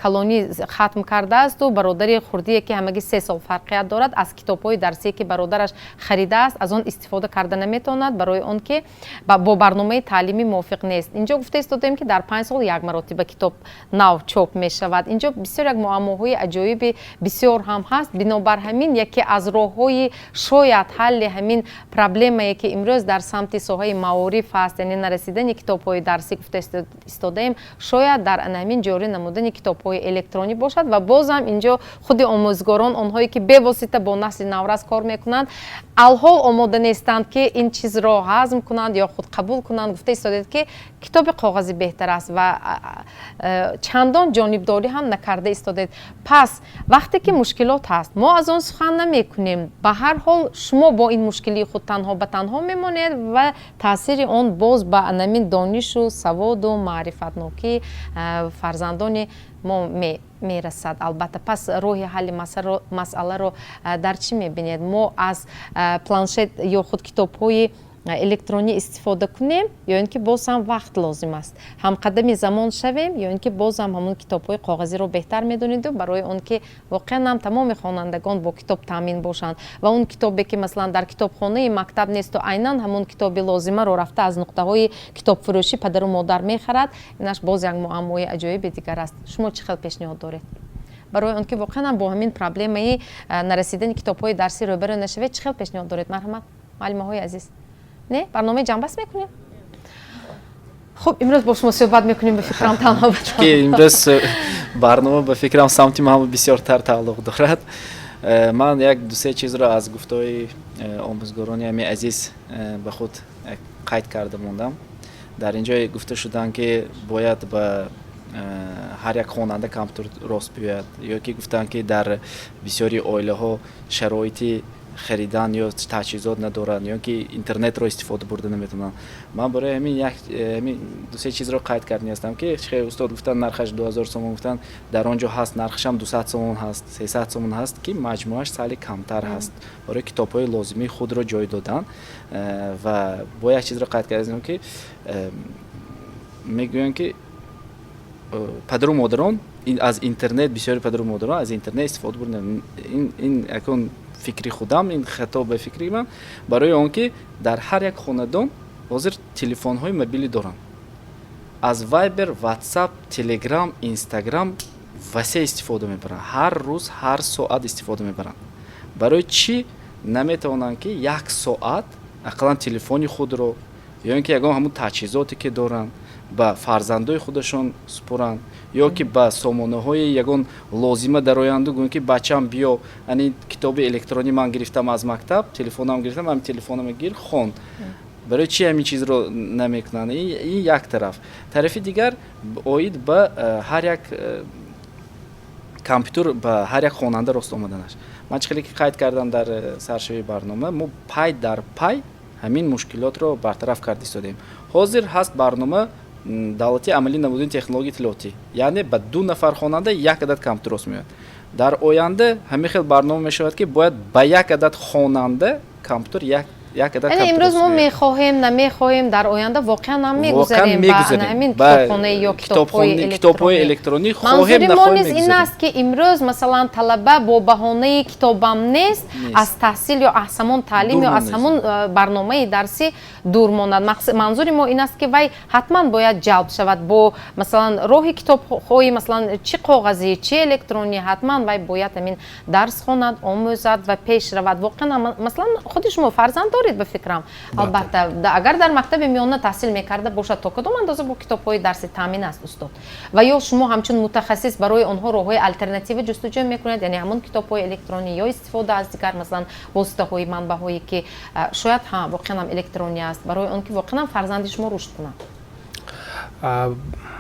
калонӣ хатм кардаасту бародари хурдие, ки ҳамагӣ 3 сол фарқият дорад, аз китобҳои дарсие, ки бародараш харидааст, аз он истифода карда наметавонад, барои он ки бо барномаи таълимӣ мувофиқ нест. Инҷо гуфта истодем, ки дар 5 сол як маротиба китоб нав чоп мешавад. Инҷо бисёр як муаммоҳои аҷоиби бисёр ҳам ҳаст. Бинобар ҳамин, яке аз роҳҳои шояд ҳалли ҳамин проблемае, ки имрӯз дар самти соҳаи маориф ҳаст, яъне нарасидани китобҳои дарсӣ гуфта истодаем, шояд дар ана ҳамин ҷорӣ намудани китобҳои электронӣ бошад. Ва бозам инҷо худи омӯзгорон, онҳое ки бевосита бо насли наврас кор мекунанд, алҳол омода нестанд, ки ин чизро ҳазм кунанд ё худ қабул кунанд. Гуфта истодед, ки китоби коғазӣ беҳтар аст ва чандон ҷонибдорӣ ҳам накарда истодед. Пас вақте ки мушкилот ҳаст, мо аз он сухан намекунем. Ба ҳар ҳол, шумо бо ин мушкилии худ танҳо ба танҳо мемонед ва таъсири он боз ба анамин донишу саводу маърифатнокии фарзандони мо мерасад, албатта. Пас роҳи ҳалли масъаларо дар чӣ мебинед? Мо аз планшет ё худ китобҳои электронӣ истифода кунем ё ин ки боз ҳам вақт лозим аст, ҳамқадами замон шавем, ё ин ки боз ҳам ҳамон китобҳои коғазиро беҳтар медонеду, барои он ки воқеан ҳам тамоми хонандагон бо китоб таъмин бошанд ва он китобе, ки масалан дар китобхонаи мактаб несту айнан ҳамон китоби лозимаро рафта аз нуқтаҳои китобфурӯшӣ падару модар мехарад, инаш боз як муаммои аҷоиби дигар аст. Шумо чӣ хел пешниҳод доред барои он ки воқеан ҳам бо ҳамин проблемаи нарасидани китобҳои дарсӣ рӯбарӯ нашавед? Чӣ хел пешниҳод доред? Марҳамат, муаллимаҳои азиз. Не, барномаи ҷамъбаст мекунем. Хуб, имрӯз бо шумо суҳбат мекунем, ба фикрам, танҳо. Чунки имрӯз барнома, ба фикрам, самти ман бисёртар тааллуқ дорад. Ман як дусе чизро аз гуфтаҳои омӯзгорони ҳами азиз ба худ қайд карда мондам. Дар ин ҷо гуфта шуданд, ки бояд ба ҳар як хонанда компютер рост биёяд, ё ки гуфтанд, ки дар бисёри оилаҳо шароити харидан ё таҷҳизот надоранд, ё ки интернетро истифода бурда наметавонанд. Ман барои ҳамин як ҳамин дусе чизро қайд кардани ҳастам, ки устод гуфтанд, нархаш 2000 сомон гуфтанд, дар он ҷо ҳаст, нархашам 200 сомон ҳаст, 300 сомон ҳаст, ки маҷмӯаш сали камтар ҳаст барои китобҳои лозимии худро ҷой додан. Ва бо як чизро қайд кардам, ки мегӯянд, ки падару модарон аз интернет, бисёри падару модарон аз интернет истифода бурда. Ин якон фикри худам, ин хато ба фикри ман, барои он ки дар ҳар як хонадон ҳозир телефонҳои мобилӣ доранд, аз Вайбер, Ватсап, Телеграм, Инстаграм васеъ истифода мебаранд, ҳар рӯз, ҳар соат истифода мебаранд. Барои чӣ наметавонанд, ки як соат ақаллан телефони худро ё ин ки ягон ҳамун таҷҳизоте, ки доранд, ба фарзандои худашон супоранд, ё ки ба сомонаҳои ягон лозима дароянду гӯянд, ки бачам, биё, ани китоби электронӣ ман гирифтам аз мактаб, телефонам гирифтам, ҳамин телефонама гир, хон. Барои чӣ ҳамин чизро намекунанд? Ин як тараф. Тарафи дигар, оид ба ҳар як компютер ба ҳар як хонанда рост омаданаш, ман чӣ хеле ки қайд кардам дар саршавии барнома, мо пай дар пай ҳамин мушкилотро бартараф карда истодем. Ҳозир ҳаст барнома. Давлатии амалӣ намудани технологияи иттилоотӣ, яъне ба 2 нафар хонанда як адад компютер рост меояд. Дар оянда ҳамин хел барнома мешавад, ки бояд ба як адад хонанда компютер як адад. Яъне имрӯз мо мехоҳем, намехоҳем, дар оянда воқеан ҳам мегузарем ба ҳамин китобхона ё китобҳои электронӣ. Манзури мо низ ин аст, ки имрӯз, масалан, талаба бо баҳонаи китобам нест аз таҳсил ё аз ҳамон таълим ё аз ҳамон барномаи дарсӣ дур монад. Манзури мо ин аст, ки вай ҳатман бояд ҷалб шавад бо, масалан, роҳи китобҳои, масалан, чӣ коғазӣ, чӣ электронӣ, ҳатман вай бояд ҳамин дарс хонад, омӯзад ва пеш равад. Воқеан, масалан, худи шумо фарзанд доред, ба фикрам. Албатта, агар дар мактаби миёна таҳсил мекарда бошад, то кадом андоза бо китобҳои дарсӣ таъмин аст, устод? Ва ё шумо ҳамчун мутахассис барои онҳо роҳҳои алтернатива ҷустуҷӯ мекунед, яъне ҳамон китобҳои электронӣ ё истифода аз дигар, масалан, воситаҳои, манбаъҳое, ки шояд ҳа воқеан ҳам электронӣ аст, барои он ки воқеан ҳам фарзанди шумо рушд кунад?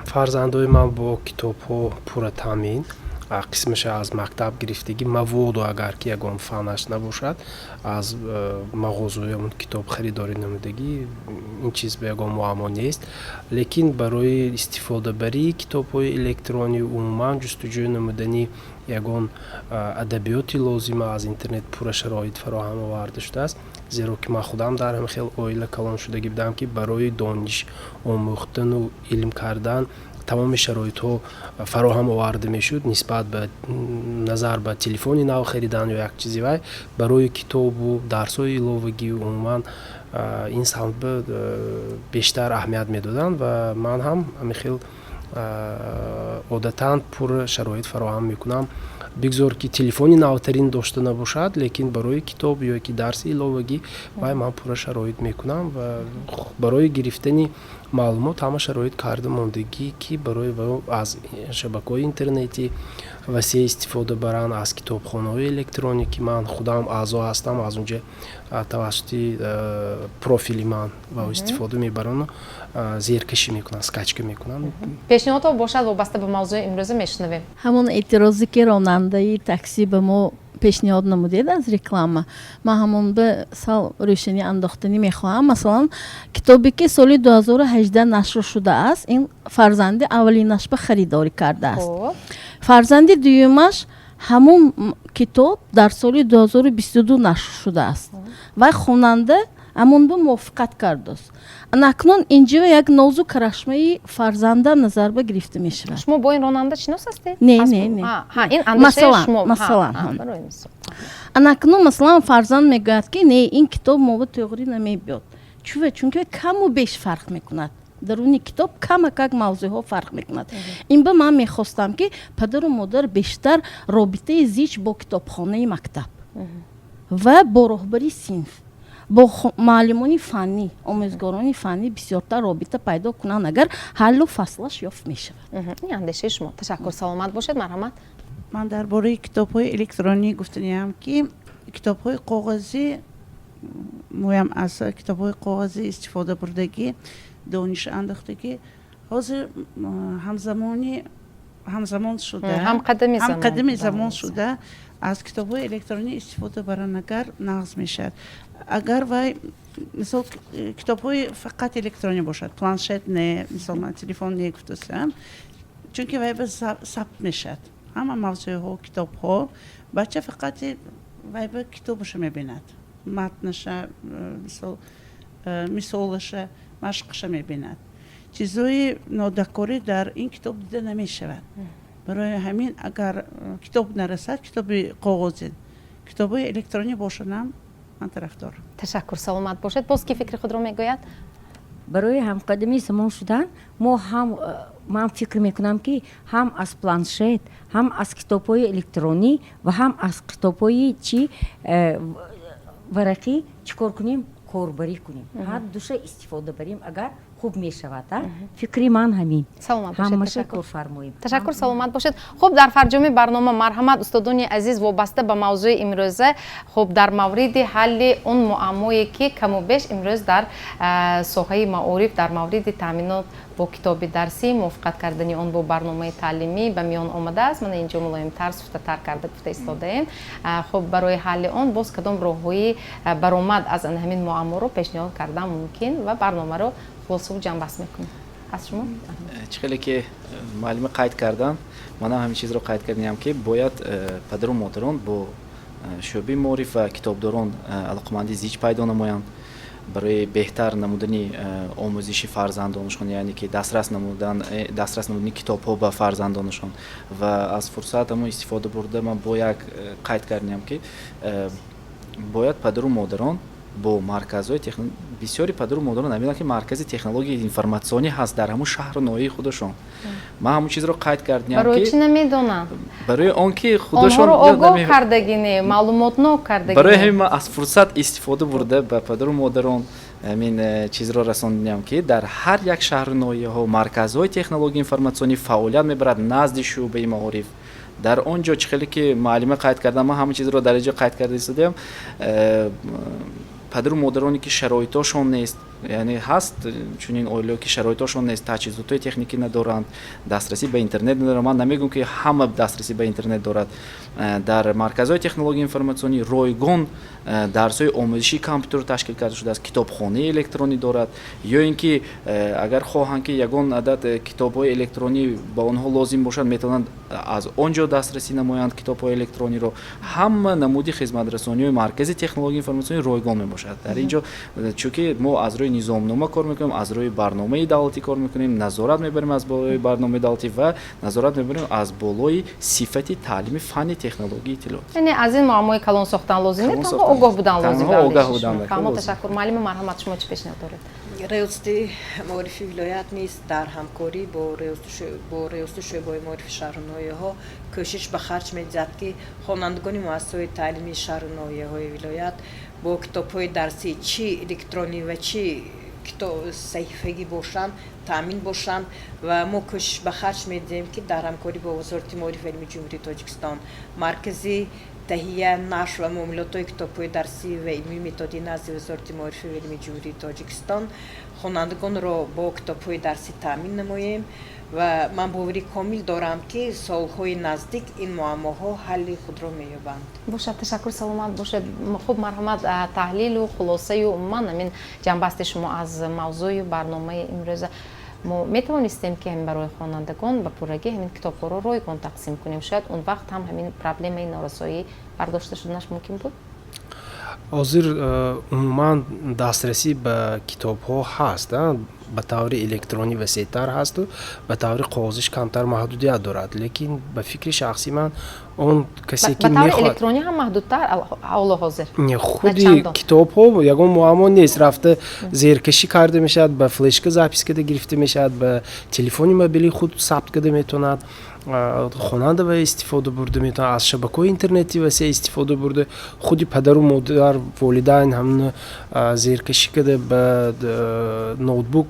Фарзандои ман бо китобҳо пурра таъмин. Қисмаша аз мактаб гирифтагӣ, маводу агар ки ягон фанаш набошад, аз мағозаи ҳамон китоб харидорӣ намудагӣ. Ин чиз ба ягон муаммо нест, лекин барои истифодабарии китобҳои электронӣ, умуман ҷустуҷӯ намудани ягон адабиёти лозима аз интернет пурра шароит фароҳам оварда шудааст, зеро ки ман худам дар ҳамин хел оила калон шудагӣ будам, ки барои дониш омӯхтану илм кардан тамоми шароитҳо фароҳам оварда мешуд. Нисбат ба назар ба телефони нав харидан ё як чизи, вай барои китобу дарсҳои иловагӣ, умуман ин самт бештар аҳамият медоданд ва ман ҳам ҳамин хел одатан пурра шароит фароҳам мекунам. Бигзор ки телефони навтарин дошта набошад, лекин барои китоб ё ки дарси иловагӣ вай ман пурра шароит мекунам ва барои гирифтани маълумот ҳама шароит карда мондагӣ, ки барои аз шабакаҳои интернетӣ васеъ истифода баранд, аз китобхонаҳои электронӣ, ки ман худам аъзо ҳастам, аз онҷа тавассути профили ман ва истифода мебаранду зеркашӣ мекунанд, скачка мекунанд. Пешниҳодҳо бошад, вобаста ба мавзӯи имрӯза мешунавем. Ҳамон эътирозе, ки ронандаи таксӣ ба мо пешниҳод намудед аз реклама, ман ҳамон ба сал рӯшанӣ андохтанӣ мехоҳам. Масалан, китобе, ки соли 2018 нашр шудааст, ин фарзанди аввалинаш ба харидорӣ кардааст. Фарзанди дуюмаш ҳамон китоб дар соли 2022 нашр шудааст вай хонанда ҳамон ба мувофиқат кардааст. Акнун инҷо як нозу карашмаи фарзанда назар ба гирифта мешавад. Шумо бо ин ронанда шинос ҳастед? Не, не, не. Ин андешаи шумо. Масалан, акнун, масалан, фарзанд мегӯяд, ки не, ин китоб мова тӯғрӣ намебиёд. Чува? Чунки каму беш фарқ мекунад, даруни китоб камакак мавзӯъҳо фарқ мекунад. Ин ба ман мехостам, ки падару модар бештар робитаи зич бо китобхонаи мактаб ва бо роҳбари синф, бо муаллимони фаннӣ, омӯзгорони фаннӣ бисёртар робита пайдо кунанд, агар ҳаллу фаслаш ёфт мешавад. Ин андешаи шумо. Ташаккур, саломат бошед, марҳамат. Ман дар бораи китобҳои электронӣ гуфтаниям, ки китобҳои коғазӣ, моям аз китобҳои коғазӣ истифода бурдагӣ, дониш андохтагӣ, ҳозир ҳамзамони ҳамзамон шуда, ҳамқадами замон шуда, аз китобҳои электронӣ истифода баран агар нағз мешавад. Агар вай, мисол, китобҳои фақат электронӣ бошад, планшет не, мисол, ман телефон не гуфтасам, чунки вай ба сабт мешавад ҳама мавзӯъҳо, китобҳо. Бача фақат вай ба китобаша мебинад, матнаша, мисол, мисолаша, машқаша мебинад. Чизҳои нодакорӣ дар ин китоб дида намешавад. Барои ҳамин, агар китоб нарасад, китоби коғозин, китобҳои электронӣ бошадам, ман тарафдор. Ташаккур, саломат бошед. Боз ки фикри худро мегӯяд? Барои ҳамқадами замон шудан мо ҳам, ман фикр мекунам, ки ҳам аз планшет, ҳам аз китобҳои электронӣ ва ҳам аз китобҳои чи варақӣ чӣ кор кунем, корбарӣ кунем, ҳар душа истифода барем агар, хуб мешавад. Фикри ман ҳамин. Саломат бошед. Ҳамаша кор фармоем. Ташаккур, саломат бошед. Хуб, дар фарҷоми барнома, марҳамат, устодони азиз, вобаста ба мавзӯи имрӯза, хуб, дар мавриди ҳалли он муаммое, ки каму беш имрӯз дар соҳаи маориф дар мавриди таъминот бо китоби дарсӣ, мувофиқат кардани он бо барномаи таълимӣ ба миён омадааст, мана инҷо мулоимтар, суфтатар карда гуфта истодаем. Хуб, барои ҳалли он боз кадом роҳҳои баромад аз ҳамин муамморо пешниҳод кардан мумкин ва барномаро хулосаву ҷамъбаст мекунем. Аз шумо. Чӣ хеле ки муаллима қайд карданд, манам ҳамин чизро қайд кардем, ки бояд падару модарон бо шӯъбаи маориф ва китобдорон алоқамандии зич пайдо намоянд барои беҳтар намудани омӯзиши фарзандонашон, яъне ки дастрас намудани китобҳо ба фарзандонашон. Ва аз фурсат ҳамон истифода бурда, ман бо як қайд кардем, ки бояд падару модарон бо марказҳои, бисёри падару модарон намедонанд, ки маркази технологияи информатсионӣ ҳаст дар ҳамун шаҳру ноҳияи худашон. Ман ҳамун чизро қайд кардем. Барои чӣ намедонанд? Барои он ки худашон огоҳ кардагӣ не, маълумотнок кардагӣ. Барои ҳамин ман аз фурсат истифода бурда ба падару модарон ҳамин чизро расондем, ки дар ҳар як шаҳру ноҳияҳо марказҳои технологияи информатсионӣ фаъолият мебарад назди шӯъбаи маориф. Дар он ҷо, чӣ хеле ки муаллима қайд кардам, ман ҳамин чизро дар ин ҷо қайд карда истодем: падару модароне ки шароитошон нест, яъне ҳаст чунин оилаҳо, ки шароитошон нест, таҷҳизотҳои техникӣ надоранд, дастрасӣ ба интернет надоранд, ман намегӯям, ки ҳама дастрасӣ ба интернет дорад, дар марказҳои технологияи информатсионӣ ройгон дарсҳои омӯзишии компютер ташкил карда шудааст, китобхонаи электронӣ дорад. Ё ин ки агар хоҳанд, ки ягон адад китобҳои электронӣ ба онҳо лозим бошад, метавонанд аз он ҷо дастрасӣ намоянд китобҳои электрониро. Ҳама намуди хизматрасониҳои маркази технологияи информатсионӣ ройгон мебошад дар ин ҷо, чунки мо аз рӯи низомнома кор мекунем, аз рӯи барномаи давлатӣ кор мекунем, назорат мебарем аз болои барномаи давлатӣ ва назорат мебарем аз болои сифати таълими фанни технологияи иттилоот. Яъне аз ин муаммои калон сохтан лозим не, танҳо огоҳ будан лозим. Огоҳ будан. Фаҳмо, ташаккур. Муаллима, марҳамат, шумо чӣ пешниҳод доред? Раёсати маорифи вилоят низ дар ҳамкорӣ бо раёсати шӯъбаҳои маорифи шаҳру ноҳияҳо кӯшиш ба харҷ медиҳад, ки хонандагони муассисаҳои таълимии шаҳру ноҳияҳои вилоят бо китобҳои дарсӣ, чӣ электронӣ ва чӣ саҳифагӣ бошанд, таъмин бошанд. Ва мо кӯшиш ба харҷ медиҳем, ки дар ҳамкорӣ бо Вазорати маориф ва илми Ҷумҳурии Тоҷикистон, Маркази таҳия, нашр ва муомилотҳои китобҳои дарсӣ ва илмии методии назди Вазорати маорифи ва илми Ҷумҳурии Тоҷикистон хонандагонро бо китобҳои дарсӣ таъмин намоем. Ва ман боварӣ комил дорам, ки солҳои наздик ин муаммоҳо ҳалли худро меёбанд. Бошад, ташаккур, саломат бошед. Хуб, марҳамат, таҳлилу хулосаю умуман ҳамин ҷамъбасти шумо аз мавзӯю барномаи имрӯза. Мо метавонистем, ки ҳамин барои хонандагон ба пуррагӣ ҳамин китобҳоро ройгон тақсим кунем? Шояд он вақт ҳам ҳамин проблемаи норасоӣ бардошта шуданаш мумкин буд. Ҳозир умуман дастрасӣ ба китобҳо ҳаст, ба таври электронӣ васеътар ҳасту ба таври коғозиш камтар маҳдудият дорад, лекин ба фикри шахсии ман, он касе ки электронӣ ҳам маҳдудтар ҳоло ҳозир. Худи китобҳо ягон муаммо нест, рафта зеркашӣ карда мешавад, ба флешка запись карда гирифта мешавад, ба телефони мобилии худ сабт карда метавонад хонанда ва истифода бурда метавонад, аз шабакаҳои интернетӣ васеъ истифода бурда, худи падару модар, волидайн ҳамн зеркашӣ карда ба ноутбук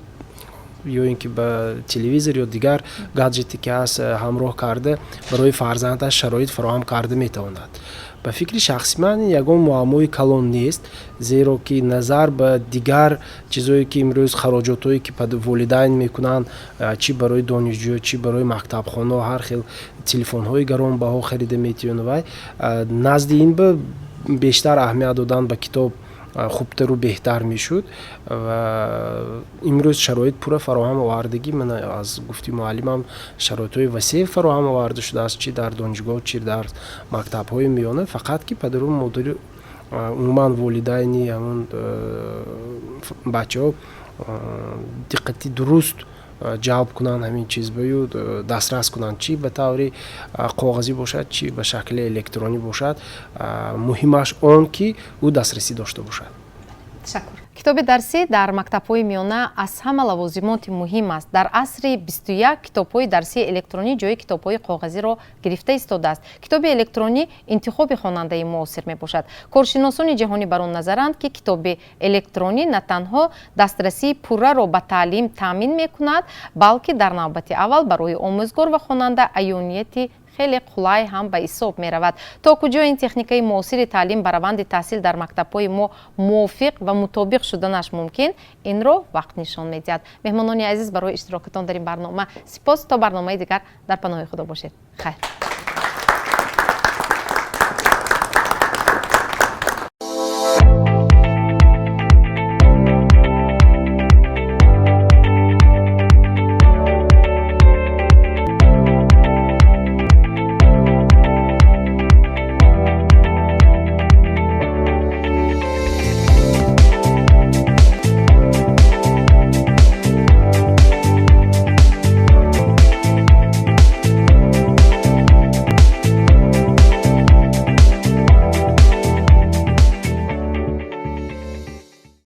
ё ин ки ба телевизор ё дигар гаджете ки ҳаст ҳамроҳ карда, барои фарзандаш шароит фароҳам карда метавонад. Ба фикри шахси ман, ягон муаммои калон нест, зеро ки назар ба дигар чизое ки имрӯз хароҷотҳое ки волидайн мекунанд, чӣ барои донишҷӯ, чӣ барои мактабхонаҳо, ҳар хел телефонҳои гаронбаҳо харида метиён, вай назди ин ба бештар аҳамият додан ба китоб хубтару беҳтар мешуд. Ва имрӯз шароит пурра фароҳам овардагӣ, ман аз гуфти муаллимам, шароитҳои васеъ фароҳам оварда шудааст, чӣ дар донишгоҳ, чӣ дар мактабҳои миёна. Фақат ки падару модари, умуман волидайни ҳамон бачаҳо диққати дуруст ҷалб кунанд ҳамин чизбаю дастрас кунанд, чӣ ба таври коғазӣ бошад, чӣ ба шакли электронӣ бошад, муҳимаш он ки ӯ дастрасӣ дошта бошад. Ташаккур. Китоби дарсӣ дар мактабҳои миёна аз ҳама лавозимоти муҳим аст. Дар асри 21 китобҳои дарсии электронӣ ҷои китобҳои коғазиро гирифта истодааст. Китоби электронӣ интихоби хонандаи муосир мебошад. Коршиносони ҷаҳонӣ бар он назаранд, ки китоби электронӣ на танҳо дастрасии пурраро ба таълим таъмин мекунад, балки дар навбати аввал барои омӯзгор ва хонанда аёнияти хеле қулай ҳам ба ҳисоб меравад. То куҷо ин техникаи муосири таълим ба раванди таҳсил дар мактабҳои мо мувофиқ ва мутобиқ шуданаш мумкин, инро вақт нишон медиҳад. Меҳмонони азиз, барои иштирокатон дар ин барнома сипос. То барномаи дигар дар паноҳи Худо бошед. Хайр.